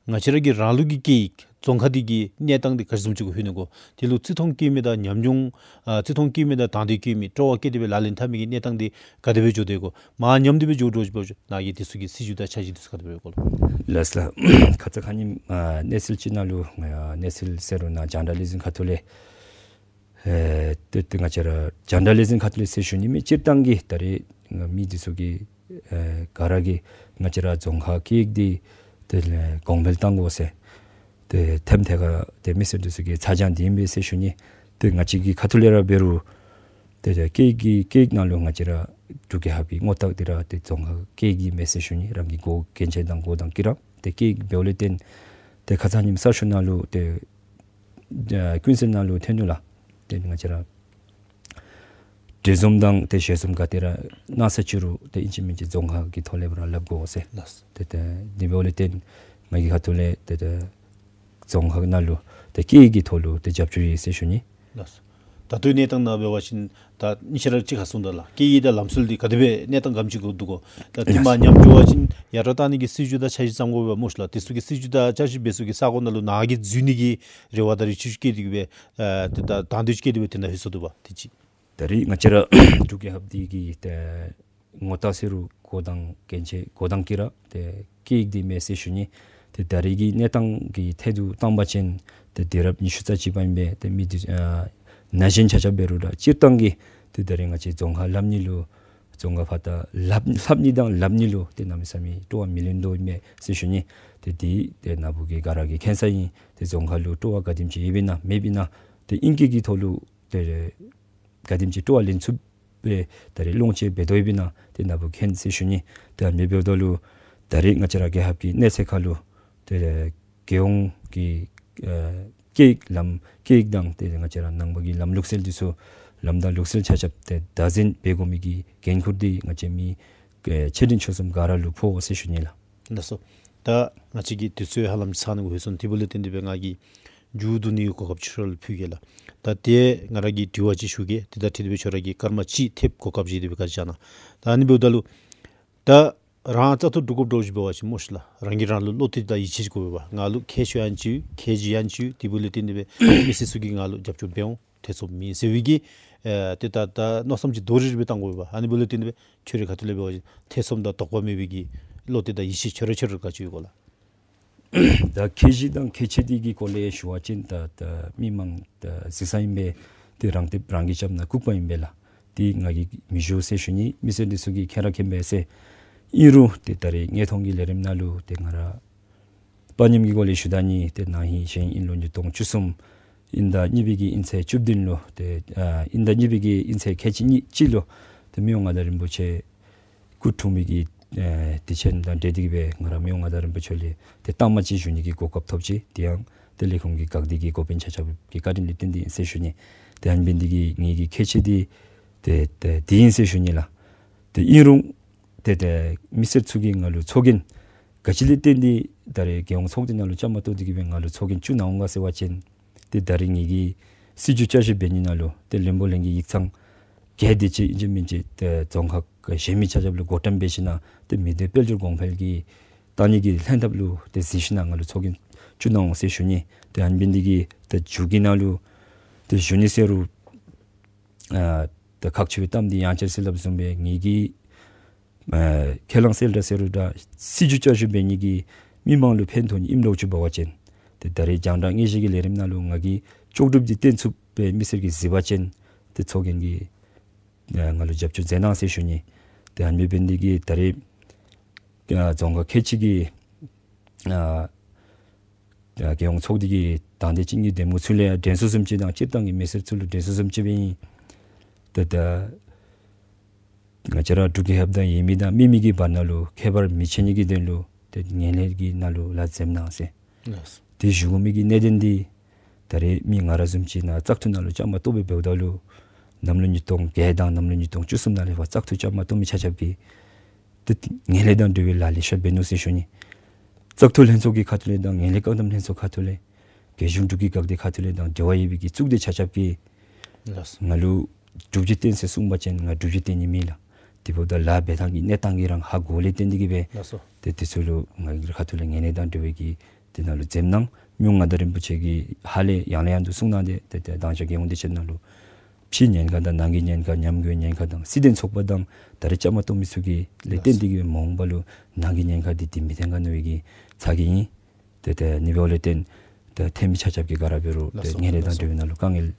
ང་བཅས་ར་གི་རང་ལུགས་ཀྱི་སྐད་ཡིག་རྫོང་ཁ་འདི་གི་གནས་སྟངས་འདི་ག་ཅི་བཟུམ་ཅིག་གུ་ལྷོད་ནུག་གོ། དེ་ལུ་བརྩི་མཐོང་བསྐྱེད་མི་དང་ཉམས་མྱོང་ཨ་བརྩི་མཐོང་བསྐྱེད་མི་དང་དང་འདོད་བསྐྱེད་མི་སྤྲོ་བ་བསྐྱེད་དེ་སྦེ་ལག་ལེན་འཐབ་མི་གི་གནས་སྟངས་འདི་ག་དེ་སྦེ་འགྱོ་དོ་གོ། མར་ཉམས་ཏེ་སྦེ་འགྱོཝ་འདྲཝ་ཅིག་འབད་བ་ཅིན་ནཱ་གི་འདི་ཚུ་གི་སྲིད་བྱུས་དང་འཆར་གཞི་འདི་ཚུ་ག་དེ་སྦེ་ཡོད་གོ་ལགས། ལགས་སོ་ལགས། ཁ་ཙ་ཁ་ཉིནམ་ཨ་གནས་ཚུལ་ཅིག་ནང་ལུ་ཨ་གནས་ཚུལ་ཟེར་རུང་ནཱ་རྒྱང་བསྒྲགས་ལས་འཛིན་ཁ་ཐུག་ལས་ཨེ་ཏེ་ཏེ་ང་བཅས་ར་རྒྱང་བསྒྲགས་ལས་འཛིན་ཁ་ཐུག་ལས་ཟེར་ཞུ་ནི་མེད། སྤྱིར་བཏང་གི་ད་རེས་ ང་མི་འདི་ཚུ་གིས་ཨེ་ག་ར་གིས་ང་བཅས་ར་རྫོང་ཁག་སྐད་ཡིག་འདི་དེ་ལས་གོང་འཕེལ་གཏང་དགོ་ཟེར། ཏེ་ཐེམ་ཐེ་ཁ་ཏེ་མི་སེར་འདི་ཚུ་གི་ཚ་གྱང་འདི་ཨིན་པས་ཟེར་ཞུ་ནི། ཏེ་ང་བཅས་ཀྱི་ཁ་ཐུག་ལས་ར་འབད་རུང་ཏེ་ཏེ་སྐད་ཡིག་གི་སྐད་ཡིག་ནང་ལུ་ང་བཅས་ར་འབྲུག་རྒྱལ་ཁབ་ཀྱི་དངོས་རྟགས་འདི་ར་ཏེ་རྫོང་ཁག་སྐད་ཡིག་ཨིན་པས་ཟེར་ཞུ་ནི། རང་གི་གོ་གན་རྐྱལ་དང་གོ་དང་དཀྱི་ར་ཏེ་སྐད་ཡིག་འབདཝ་ལས་བརྟེན་ཏེ་ཁ་ཙ་ཉིནམ་གསར་ཤོག་ནང་ལུ་ཏེ་ཨ་ཀུན་གསལ་ནང་ལུ་ཐོན་ནུག་ལགས། ཏེ་ང་བཅས་ར་འབྲི་འཛོམས་དང་ཏེ་ཞལ་འཛོམས་ག་ཏེ་ར་གནང་ས་ཅིག་རུང་ཏེ་ཨིན་ཅི་མིན་ཅི་རྫོང་ཁག་གི་ཐོག་ལས་ར་ལྷབ་དགོ་ཟེར། ལགས། ཏེ་ཏེ་འདི་འབདཝ་ལས་བརྟེན་ང་གི་ཁ་ཐུག་ལས་ཏེ་ཏེ་རྫོང་ཁག་ནང་ལུ་ཏེ་སྐད་ཡིག་གི་ཐོག་ལུ་ཏེ་རྒྱབ་སྐྱོར་ཡོད་ཟེར་ཞུ་ནི། ལགས། ད་ལྟོའི་གནས་སྟངས་ནང་འབད་བ་ཅིན་ད་ཉེ་ཆར་ར་ཅིག་ཁར་གསུངས་ད་ལགས། སྐད་ཡིག་དང་ལམ་སྲོལ་འདི་ག་དེ་སྦེ་གནས་སྟངས་ག་དེམ་ཅིག་གུ་འདུག་གོ། ད་དེ་མ་ཉམས་འགྱོ་བ་ཅིན་ཡར་དྲག་གཏང་ནི་གི་སྲིད་བྱུས་དང་འཆར་གཞི་བརྩམ་དགོ་པས་སྨོ་ཤི་ལགས། དེ་ཚུ་གི་སྲིད་བྱུས་དང་འཆར་གཞི་འབད་ཚུགས་ཀྱི་ས་གོ་ནང་ལུ་ནཱ་གིས་འཛུལ་ནི་གི་རེ་བ་དང་རེ་ཆེ་ཅིག་བསྐྱེད་དེ་གི་སྦེ་ཨ་ཏེ་ད་དང་འདོད་ཅིག་བསྐྱེད་དེ་སྦེ་དེ་ནང་ལྷོད་སོང་འདུག་པ་དེ་ཅིག། ད་རེས་ང་བཅས་ར་འབྲུག་རྒྱལ་ཁབ་འདི་གི་ཏེ་དངོས་རྟགས་ཟེར་རུང་གོ་དང་གན་རྐྱལ་གོ་དང་དཀྱི་ར་ཏེ་སྐད་ཡིག་འདི་མས་ཟེར་ཞུ་ནི། ཏེ་ད་རེས་ཀྱི་གནས་སྟངས་ཀྱི་ཐད་དུ་བཏང་པ་ཅིན་ཏེ་དུས་རབས་ཉི་ཤུ་རྩ་གཅིག་པ་ཨིན་པས། ཏེ་མི་འདི་ཨ་ན་གཞོན་ཆ་ཁྱབ་འབད་རུང་ར་སྤྱིར་བཏང་གི་ཏེ་ད་རེས་ང་བཅས་རྫོང་ཁ་ལྷབ་ནི་ལུ་རྫོང་ཁ་ཕར་ད་ལྷབ་ལྷབ་ནི་དང་ལྷབ་ནི་ལུ་ཏེ་གནམ་མེད་ས་མེད་སྤྲོ་བ་མི་ལེན་དོ་ཨིན་མས་ཟེར་ཞུ་ནི། ཏེ་འདི་ཏེ་ན་བུ་གི་ག་ར་གིས་མཁྱེན་ས་ཨིན། ཏེ་རྫོང་ཁ་ལུ་སྤྲོ་བ་ག་དེམ་ཅིག་ཡོདཔ་ཨིན་ན་མེདཔ་ཨིན་ན་ཏེ་ཨིང་སྐད་ཀྱི་ཐོག་ལུ་ཏེ་ག་དེམ་ཅིག་སྤྲོ་བ་ལེན་ཚུགསཔ་སྦེ་ད་རེས་ལོངས་སྤྱོད་འབད་དོ་ཡོདཔ་ཨིན་ན་ཏེ་ན་བུ་མཁྱེན་ཟེར་ཞུ་ནི། ཏེ་ཨ་ནི་འབདཝ་ད་ལུ་ད་རེས་ང་བཅས་ར་རྒྱལ་ཁབ་ཀྱི་གནས་ཚད་ཁར་ལུ་ཏེ་རྒྱལ་ཡོངས་ཀྱི་ཨ་སྐད་ཡིག་ལམ་སྐད་ཡིག་དང་ཏེ་ང་བཅས་ར་ནང་པ་གི་ལམ་ལུགས་སྲོལ་འདི་ཚུ་ལམ་དང་ལུགས་སྲོལ་ཆ་ཁྱབ་ཏེ་བདག་འཛིན་འབད་དགོ་མི་གི་འགན་ཁུར་འདི་ང་བཅས་མི་ཨེ་ཆེ་འབྲིང་ཆུང་གསུམ་ག་ར་ལུ་ཕོག་འོང་ཟེར་ཞུ་ནི་ལགས། ལགས་སོ། ད་ང་བཅས་ཀྱི་དུས་ཚོད་ཧ་ལམ་ཚང་ནི་གུ་ལྷོད་སོང་། དེ་འབདཝ་ལས་བརྟེན་ཏེ་སྦེ་ང་གིས་མཇུག་བསྡུ་ནི་གི་གོ་སྐབས་ཁྱོད་ར་ལུ་ཕུལ་གེ་ལགས། ད་ཏེ་ང་ར་གིས་དྲི་བ་ཅིག་ཞུ་གེ། དེ་དང་འཁྲིལ་ཏེ་སྦེ་ཁྱོད་ར་གིས་སྐར་མ་གཅིག་ཐེབས་གོ་སྐབས་བཞེས་ཏེ་སྦེ་བཀའ་དྲིན་བསྐྱང་གནང་། ད་ཨ་ནི་འབདཝ་ད་ལུ་ད་རང་བཙག་འཐུ་གྲུབ་དགོཔ་འདྲཝ་ཅིག་འབད་བ་ཅིན་སྨོ་ཤི་ལགས། རང་གིས་རང་ལུ་བློ་གཏད་དང་ཡིད་ཆེས་ཅིག་དགོ་པས། ང་ལུ་ཁྱད་ཆོས་ཡང་ཅིག་ཡོད། ཁྱད་ཆོས་ཡང་ཅིག་ཡོད། དེ་འབདཝ་ལས་བརྟེན་ཏེ་སྦེ་མི་སེར་ཚུ་གིས་ང་ལུ་རྒྱབ་སྐྱོར་འབད་འོང་། ཐེ་ཚོམ་མེད་ཟེར་བའི་གི་ཨེ་ཏེ་ད་ད་མནོ་བསམ་ཅིག་དོ་རི་རི་སྦེ་བཏང་དགོ་པས། ཨ་ནི་འབདཝ་ལས་བརྟེན་ཏེ་སྦེ་ཁྱོད་རའི་ཁ་ཐུག་ལས་འབད་བ་ཅིན་ཐེ་ཚོམ་དང་དོགས་པ་མེད་པའི་གི་བློ་གཏད་དང་ཡིད་ཆེས་ཁྱོད་ར་ཁྱོད་ར་ག་ཅི་ཡོད་གོ་ལགས། ད་ཁྱད་གཞི་དང་ཁྱད་ཆོས་འདི་གི་སྐོར་ལས་ཞུ་བ་ཅིན་ད་ད་མི་མང་ད་གཟིགས་ས་ཨིན་པས། ཏེ་རང་ཐེབས་རང་གི་རྐྱབ་ནང་ལྐུགས་པ་ཨིན་པས་ལགས། ཏེ་ང་གིས་མི་ཞུ་ཟེར་ཞུ་ནི། མི་སེར་འདི་ཚུ་གིས་མཁྱེན་ར་མཁྱེན་པས་ཟེར། ཨིན་རུང་ཏེ་ད་རེས་དངོས་མཐོང་གི་ལས་རིམ་ནང་ལུ་ཏེ་ང་ར་དཔའ་ཉམས་ཀྱི་སྒོ་ལས་ཞུ་ད་ནི། ཏེ་ན་ཧིང་གཞེས་ཧིང་ཨིན་ལོ་ཉིས་སྟོང་བཅུ་གསུམ་ཨིན་ཟླ་གཉིས་པའི་གི་ཨིན་ཚེས་བཅུ་བདུན་ལུ་ཏེ་ཨ་ཨིན་ཟླ་གཉིས་པའི་གི་ཨིན་ཚེས་ཁལ་གཅིག་གཉིས་གཅིག་ལུ་ཏེ་མི་དབང་མངའ་བདག་རིན་པོ་ཆེ་སྐུ་འཁྲུངས་མི་གི་ཨེ་དུས་ཆེན་དང་འབྲེལ་ཏེ་གི་སྦེ་ང་ར་མི་དབང་མངའ་བདག་རིན་པོ་ཆེ་ལས་ཏེ་གཏའ་མ་ཅིག་ཞུ་ནི་གི་གོ་སྐབས་ཐོབ་ཅི། དེ་ཡང་ཏེ་ལས་ཁུངས་ཀྱི་འགག་སྡེ་གི་འགོ་དཔོན་ཆ་ཁྱབ་ཀྱི་བཀའ་དྲིན་ལས་བརྟེན་ཏེ་ཨིན་ཟེར་ཞུ་ནི། ཏེ་ཨ་ནི་འབད་ནི་འདི་གིས་ངེ་གི་ཁྱད་ཆོས་འདི་ཏེ་ཏེ་འདི་ཨིན་ཟེར་ཞུ་ནི་ལགས། ཏེ་ཨིན་རུང་ཏེ་ཏེ་མི་སེར་ཚུ་གིས་ང་ལུ་ཚོགས་རྒྱན་ག་ཅི་ལས་བརྟེན་ཏེ་ད་རེས་རྒྱལ་ཡོངས་ཚོགས་སྡེ་ནང་ལུ་བཅའ་མར་གཏོགས་ཏེ་གི་སྦེ་ང་ལུ་ཚོགས་རྒྱན་བཙུགས་གནང་འོང་ག་ཟེར་བ་ཅིན་ཏེ་ད་རེས་ངེ་གི་སྲིད་བྱུས་བསྐྱར་ཞིབ་འབད་ནི་ནང་ལུ་ཏེ་བློན་པོ་ལྷན་རྒྱས་ཀྱི་ཡིག་ཚང་གལ་ཏེ་ཅིག་ཨིན་ཅི་མིན་ཅི་ཏེ་རྫོང་ཁག་གཞན་མི་ཆ་ཁྱབ་ལུ་བགོ་བཀྲམ་འབད་ཞིན་ན་ཏེ་མི་སྡེ་དཔལ་འབྱོར་གོང་འཕེལ་གྱི་བཏང་ནི་གི་ལྷན་ཐབས་ལུ་ཏེ་གཟིགས་ཞིན་ན་ང་ལུ་ཚོགས་རྒྱན་བཙུགས་གནང་འོང་ཟེར་ཞུ་ནི། ཏེ་ཨ་ནི་འབད་ནི་འདི་གིས་ཏེ་མཇུག་གི་ནང་ལུ་ཏེ་ཞུ་ནི་ཟེར་རུང་ཨ་ཏེ་ཁག་ཆེ་བའི་གཏམ་འདི་ཡང་བསྐྱར་ཟེར་སླབ་བཟུམ་སྦེ་ངེ་གི་ཨ་ཁས་བླངས་གསལ་བསྒྲགས་ཟེར་རུང་ད་སྲིད་བྱུས་བསྐྱར་ཞིབ་འབད་ནི་གིས་མི་མང་ལུ་ཕན་ཐོགས་ནི་ཨིནམ་ལོག་ཅིག་འབད་བ་ཅིན་ཏེ་ད་རེས་རྒྱང་བསྒྲགས་དངོས་གཞི་གི་ལས་རིམ་ནང་ལུ་ང་གིས་ལྕོགས་གྲུབ་འདི་བསྟན་ཚུགསཔ་སྦེ་མི་སེར་གྱིས་གཟིགས་པ་ཅིན་ཏེ་ཚོགས་རྒྱན་གྱིས་ཨ་ང་ལུ་རྒྱབ་སྐྱོར་མཛད་གནང་ཟེར་ཞུ་ནི། ཏེ་ཨ་ནི་འབད་ནི་འདི་གིས་ད་རེས་ཨ་རྫོང་ཁག་ཁལ་གཅིག་གི་ཨ་ཨ་རྒྱལ་ཡོངས་ཚོགས་སྡེ་གི་དང་འདོད་ཅན་གྱི་འདེམས་ངོ་ཚུ་ལས་ཡང་དྲན་གསོ་བཟུམ་ཅིག་དང་སྤྱིར་བཏང་གི་མི་སེར་ཚུ་ལུ་དྲན་གསོ་བཟུམ་ཅིག་སྦེ་ཨིན། ཏེ་ད་ང་བཅས་ར་འབྲུག་རྒྱལ་ཁབ་དང་ཡོད་མི་དང་མེད་མི་གི་བར་ན་ལུ་ཁྱད་པར་མི་ཕྱེ་ནི་གི་དོན་ལུ་ཏེ་ངན་ལྷད་ཀྱི་ནང་ལུ་ལཱ་འཛེམ་གནང་ཟེར། ལགས། ཏེ་ཞུ་དགོ་མི་གི་གནད་དོན་འདི་ད་རེས་མི་ང་ར་བཟུམ་ཅིག་ནཱ་བཙག་འཐུ་ནང་ལུ་བཅའ་མར་གཏོགས་སྦེ་འབདཝ་ད་ལུ་གནམ་ལོ་ཉིས་སྟོང་བརྒྱད་དང་གནམ་ལོ་ཉིས་སྟོང་བཅུ་གསུམ་ནང་ལས་ཕར་བཙག་འཐུ་བཅའ་མར་གཏོགས་མི་ཆ་ཁྱབ་ཀྱིས་ཏེ་ངན་ལྷད་དང་འབྲེལ་བའི་ལཱ་ལེ་ཤ་འབད་ནུག་ཟེར་ཞུ་ནི། བཙག་འཐུ་ལྷན་ཚོགས་ཀྱི་ཁ་ཐུག་ལས་དང་ངན་ལྷད་བཀག་སྡོམ་ལྷན་ཚོགས་ཁ་ཐུག་ལས་རྒྱལ་གཞུང་འབྲུག་གི་འགག་སྡེ་ཁ་ཐུག་ལས་དང་འབྲེལ་བ་ཡོད་པའི་གི་གཙུག་སྡེ་ཆ་ཁྱབ་ཀྱིས་ལགས། ང་ལུ་སྒྲུབ་བྱེད་བསྟན་ཟེར་གསུངས་པ་ཅིན་ང་སྒྲུབ་བྱེད་བསྟན་ནི་མེད་ལགས། དེ་འབདཝ་ད་ལཱ་འབད་ཐངས་ཀྱི་གནས་སྟངས་ཀྱིས་རང་ཧ་གོ་ལས་བརྟེན་ཏེ་གི་སྦེ་ལགས་སོ། ཏེ་དེ་ཚུ་ལུ་ང་གི་ཁ་ཐུག་ལས་ངན་ལྷད་དང་འབྲེལ་བའི་གི་དེ་ནང་ལུ་འཛེམ་གནང་། མི་དབང་མངའ་བདག་རིན་པོ་ཆེ་གིས་ཧ་ལས་ཡང་ལས་ཡང་དུ་གསུངས་གནང་སྟེ་ཏེ་ཏེ་དང་ཞག་རྒྱལ་ཡོངས་སྡེ་ཚན་ནང་ལུ་ཕྱིའི་ཉེན་ཁ་དང་ནང་གི་ཉེན་ཁ་ཉམས་རྒུད་ཉེན་ཁ་དང་སྲིད་དོན་ཚོགས་པ་དང་ད་རེས་བཅའ་མར་གཏོགས་མི་ཚུ་གི་ལས་བརྟེན་ཏེ་གི་སྦེ་མ་འོངས་པ་ལུ་ནང་གི་ཉེན་ཁ་འདི་དེ་མི་ཐོན་ག་མནོ་བའི་གི་ཚ་གི་ཨིན། ཏེ་ཏེ་ཨ་ནི་འབདཝ་ལས་བརྟེན་ཏེ་འཐུས་མི་ཆ་ཁྱབ་ཀྱིས་ག་ར་འབད་རུང་ཏེ་ལགས་སོ། ངན་ལྷད་དང་འབྲེལ་བའི་ནང་ལུ་དཀའ་ངལ་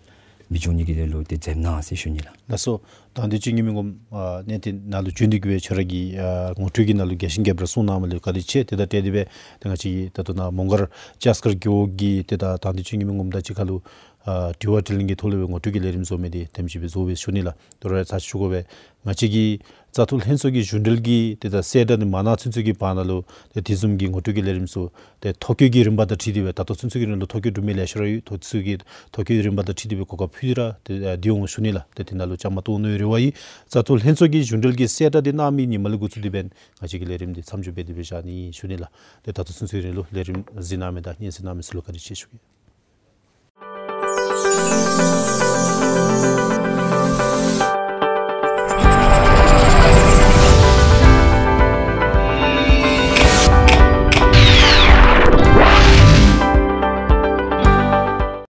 མི་འབྱུང་ནི་གི་ལཱ་ལུ་ཏེ་འཛེམ་གནང་ཟེར་ཞུ་ནི་ལགས། ལགས་སོ། དང་འདོད་ཅན་གྱི་མི་ངོམ་ཨ་གནས་འདི་ནང་ལུ་བྱོན་ཏེ་གི་སྦེ་ཁྱོད་ར་གི་ཨ་ངོ་སྤྲོད་ཀྱི་ནང་ལུ་རྒྱས་ཤིང་རྒྱས་པར་གསུངས་གནངམ་ལས་བཀའ་དྲིན་ཆེ། ཏེ་ད་ཏེ་དེ་སྦེ་ཏེ་ང་བཅས་ཀྱི་ད་ལྟོ་ནཱ་མོང་སྒར་ལྕགས་མཁར་རྒེད་འོག་གི་ཏེ་ད་དང་འདོད་ཅན་གྱི་མི་ངོམ་དང་གཅིག་ཁར་ལུ་ཨ་དྲི་བ་དྲིས་ལན་གྱི་ཐོག་ལས་སྦེ་ངོ་སྤྲོད་ཀྱི་ལས་རིམ་བཟོ་མི་འདི་དེམ་ཅིག་སྦེ་བཟོ་སྦེ་ཞུ་ནི་ལགས། དོ་རུང་ཚར་ཅིག་ཞུ་དགོ་པས། ང་བཅས་ཀྱི་བཙག་འཐུ་ལྷན་ཚོགས་ཀྱི་གཞུང་འབྲེལ་གྱི་ཏེ་ད་གསལ་བསྒྲགས་འདི་མ་གནང་ཚུན་ཚོད་ཀྱི་བར་ན་ལུ་ཏེ་དེ་བཟུམ་གྱི་ངོ་སྤྲོད་ཀྱི་ལས་རིམ་ཚུ་ཏེ་ཐོ་བཀོད་ཀྱི་རིམ་པ་དང་འཁྲིལ་ཏེ་སྦེ་ད་ལྟོ་ཚུན་ཚོད་ཀྱི་རིང་ལུ་ཐོ་བཀོད་གྲུབ་མི་ལེ་ཤ་ར་ཡོད། ཐོ་ཚུ་གི་ཐོ་བཀོད་རིམ་པ་དང་འཁྲིལ་ཏེ་སྦེ་གོ་སྐབས་ཕུལ་ཏེ་ར་ཏེ་ཨ་འདི་འོང་ཞུ་ནི་ལགས། ཏེ་དེ་ནང་ལུ་བཅའ་མར་གཏོགས་ནི་རེ་བ་ཡོད། བཙག་འཐུ་ལྷན་ཚོགས་ཀྱི་གཞུང་འབྲེལ་གྱི་གསལ་བསྒྲགས་འདི་གནང་མི་ཉིནམ་ལས་འགོ་བཙུགས་ཏེ་སྦེ་ང་བཅས་ཀྱི་ལས་རིམ་འདི་མཚམས་འཇོག་འབད་དེ་སྦེ་བཞག་ནི་ཞུ་ནི་ལགས། ཏེ་ད་ལྟོ་ཚུན་ཚོད་ཀྱི་རིང་ལུ་ལས་རིམ་གཟིགས་གནང་མི་དང་སྙན་གསན་གནང་མི་ཚུ་ལུ་བཀའ་དྲིན་ཆེ་ཞུ་གེ།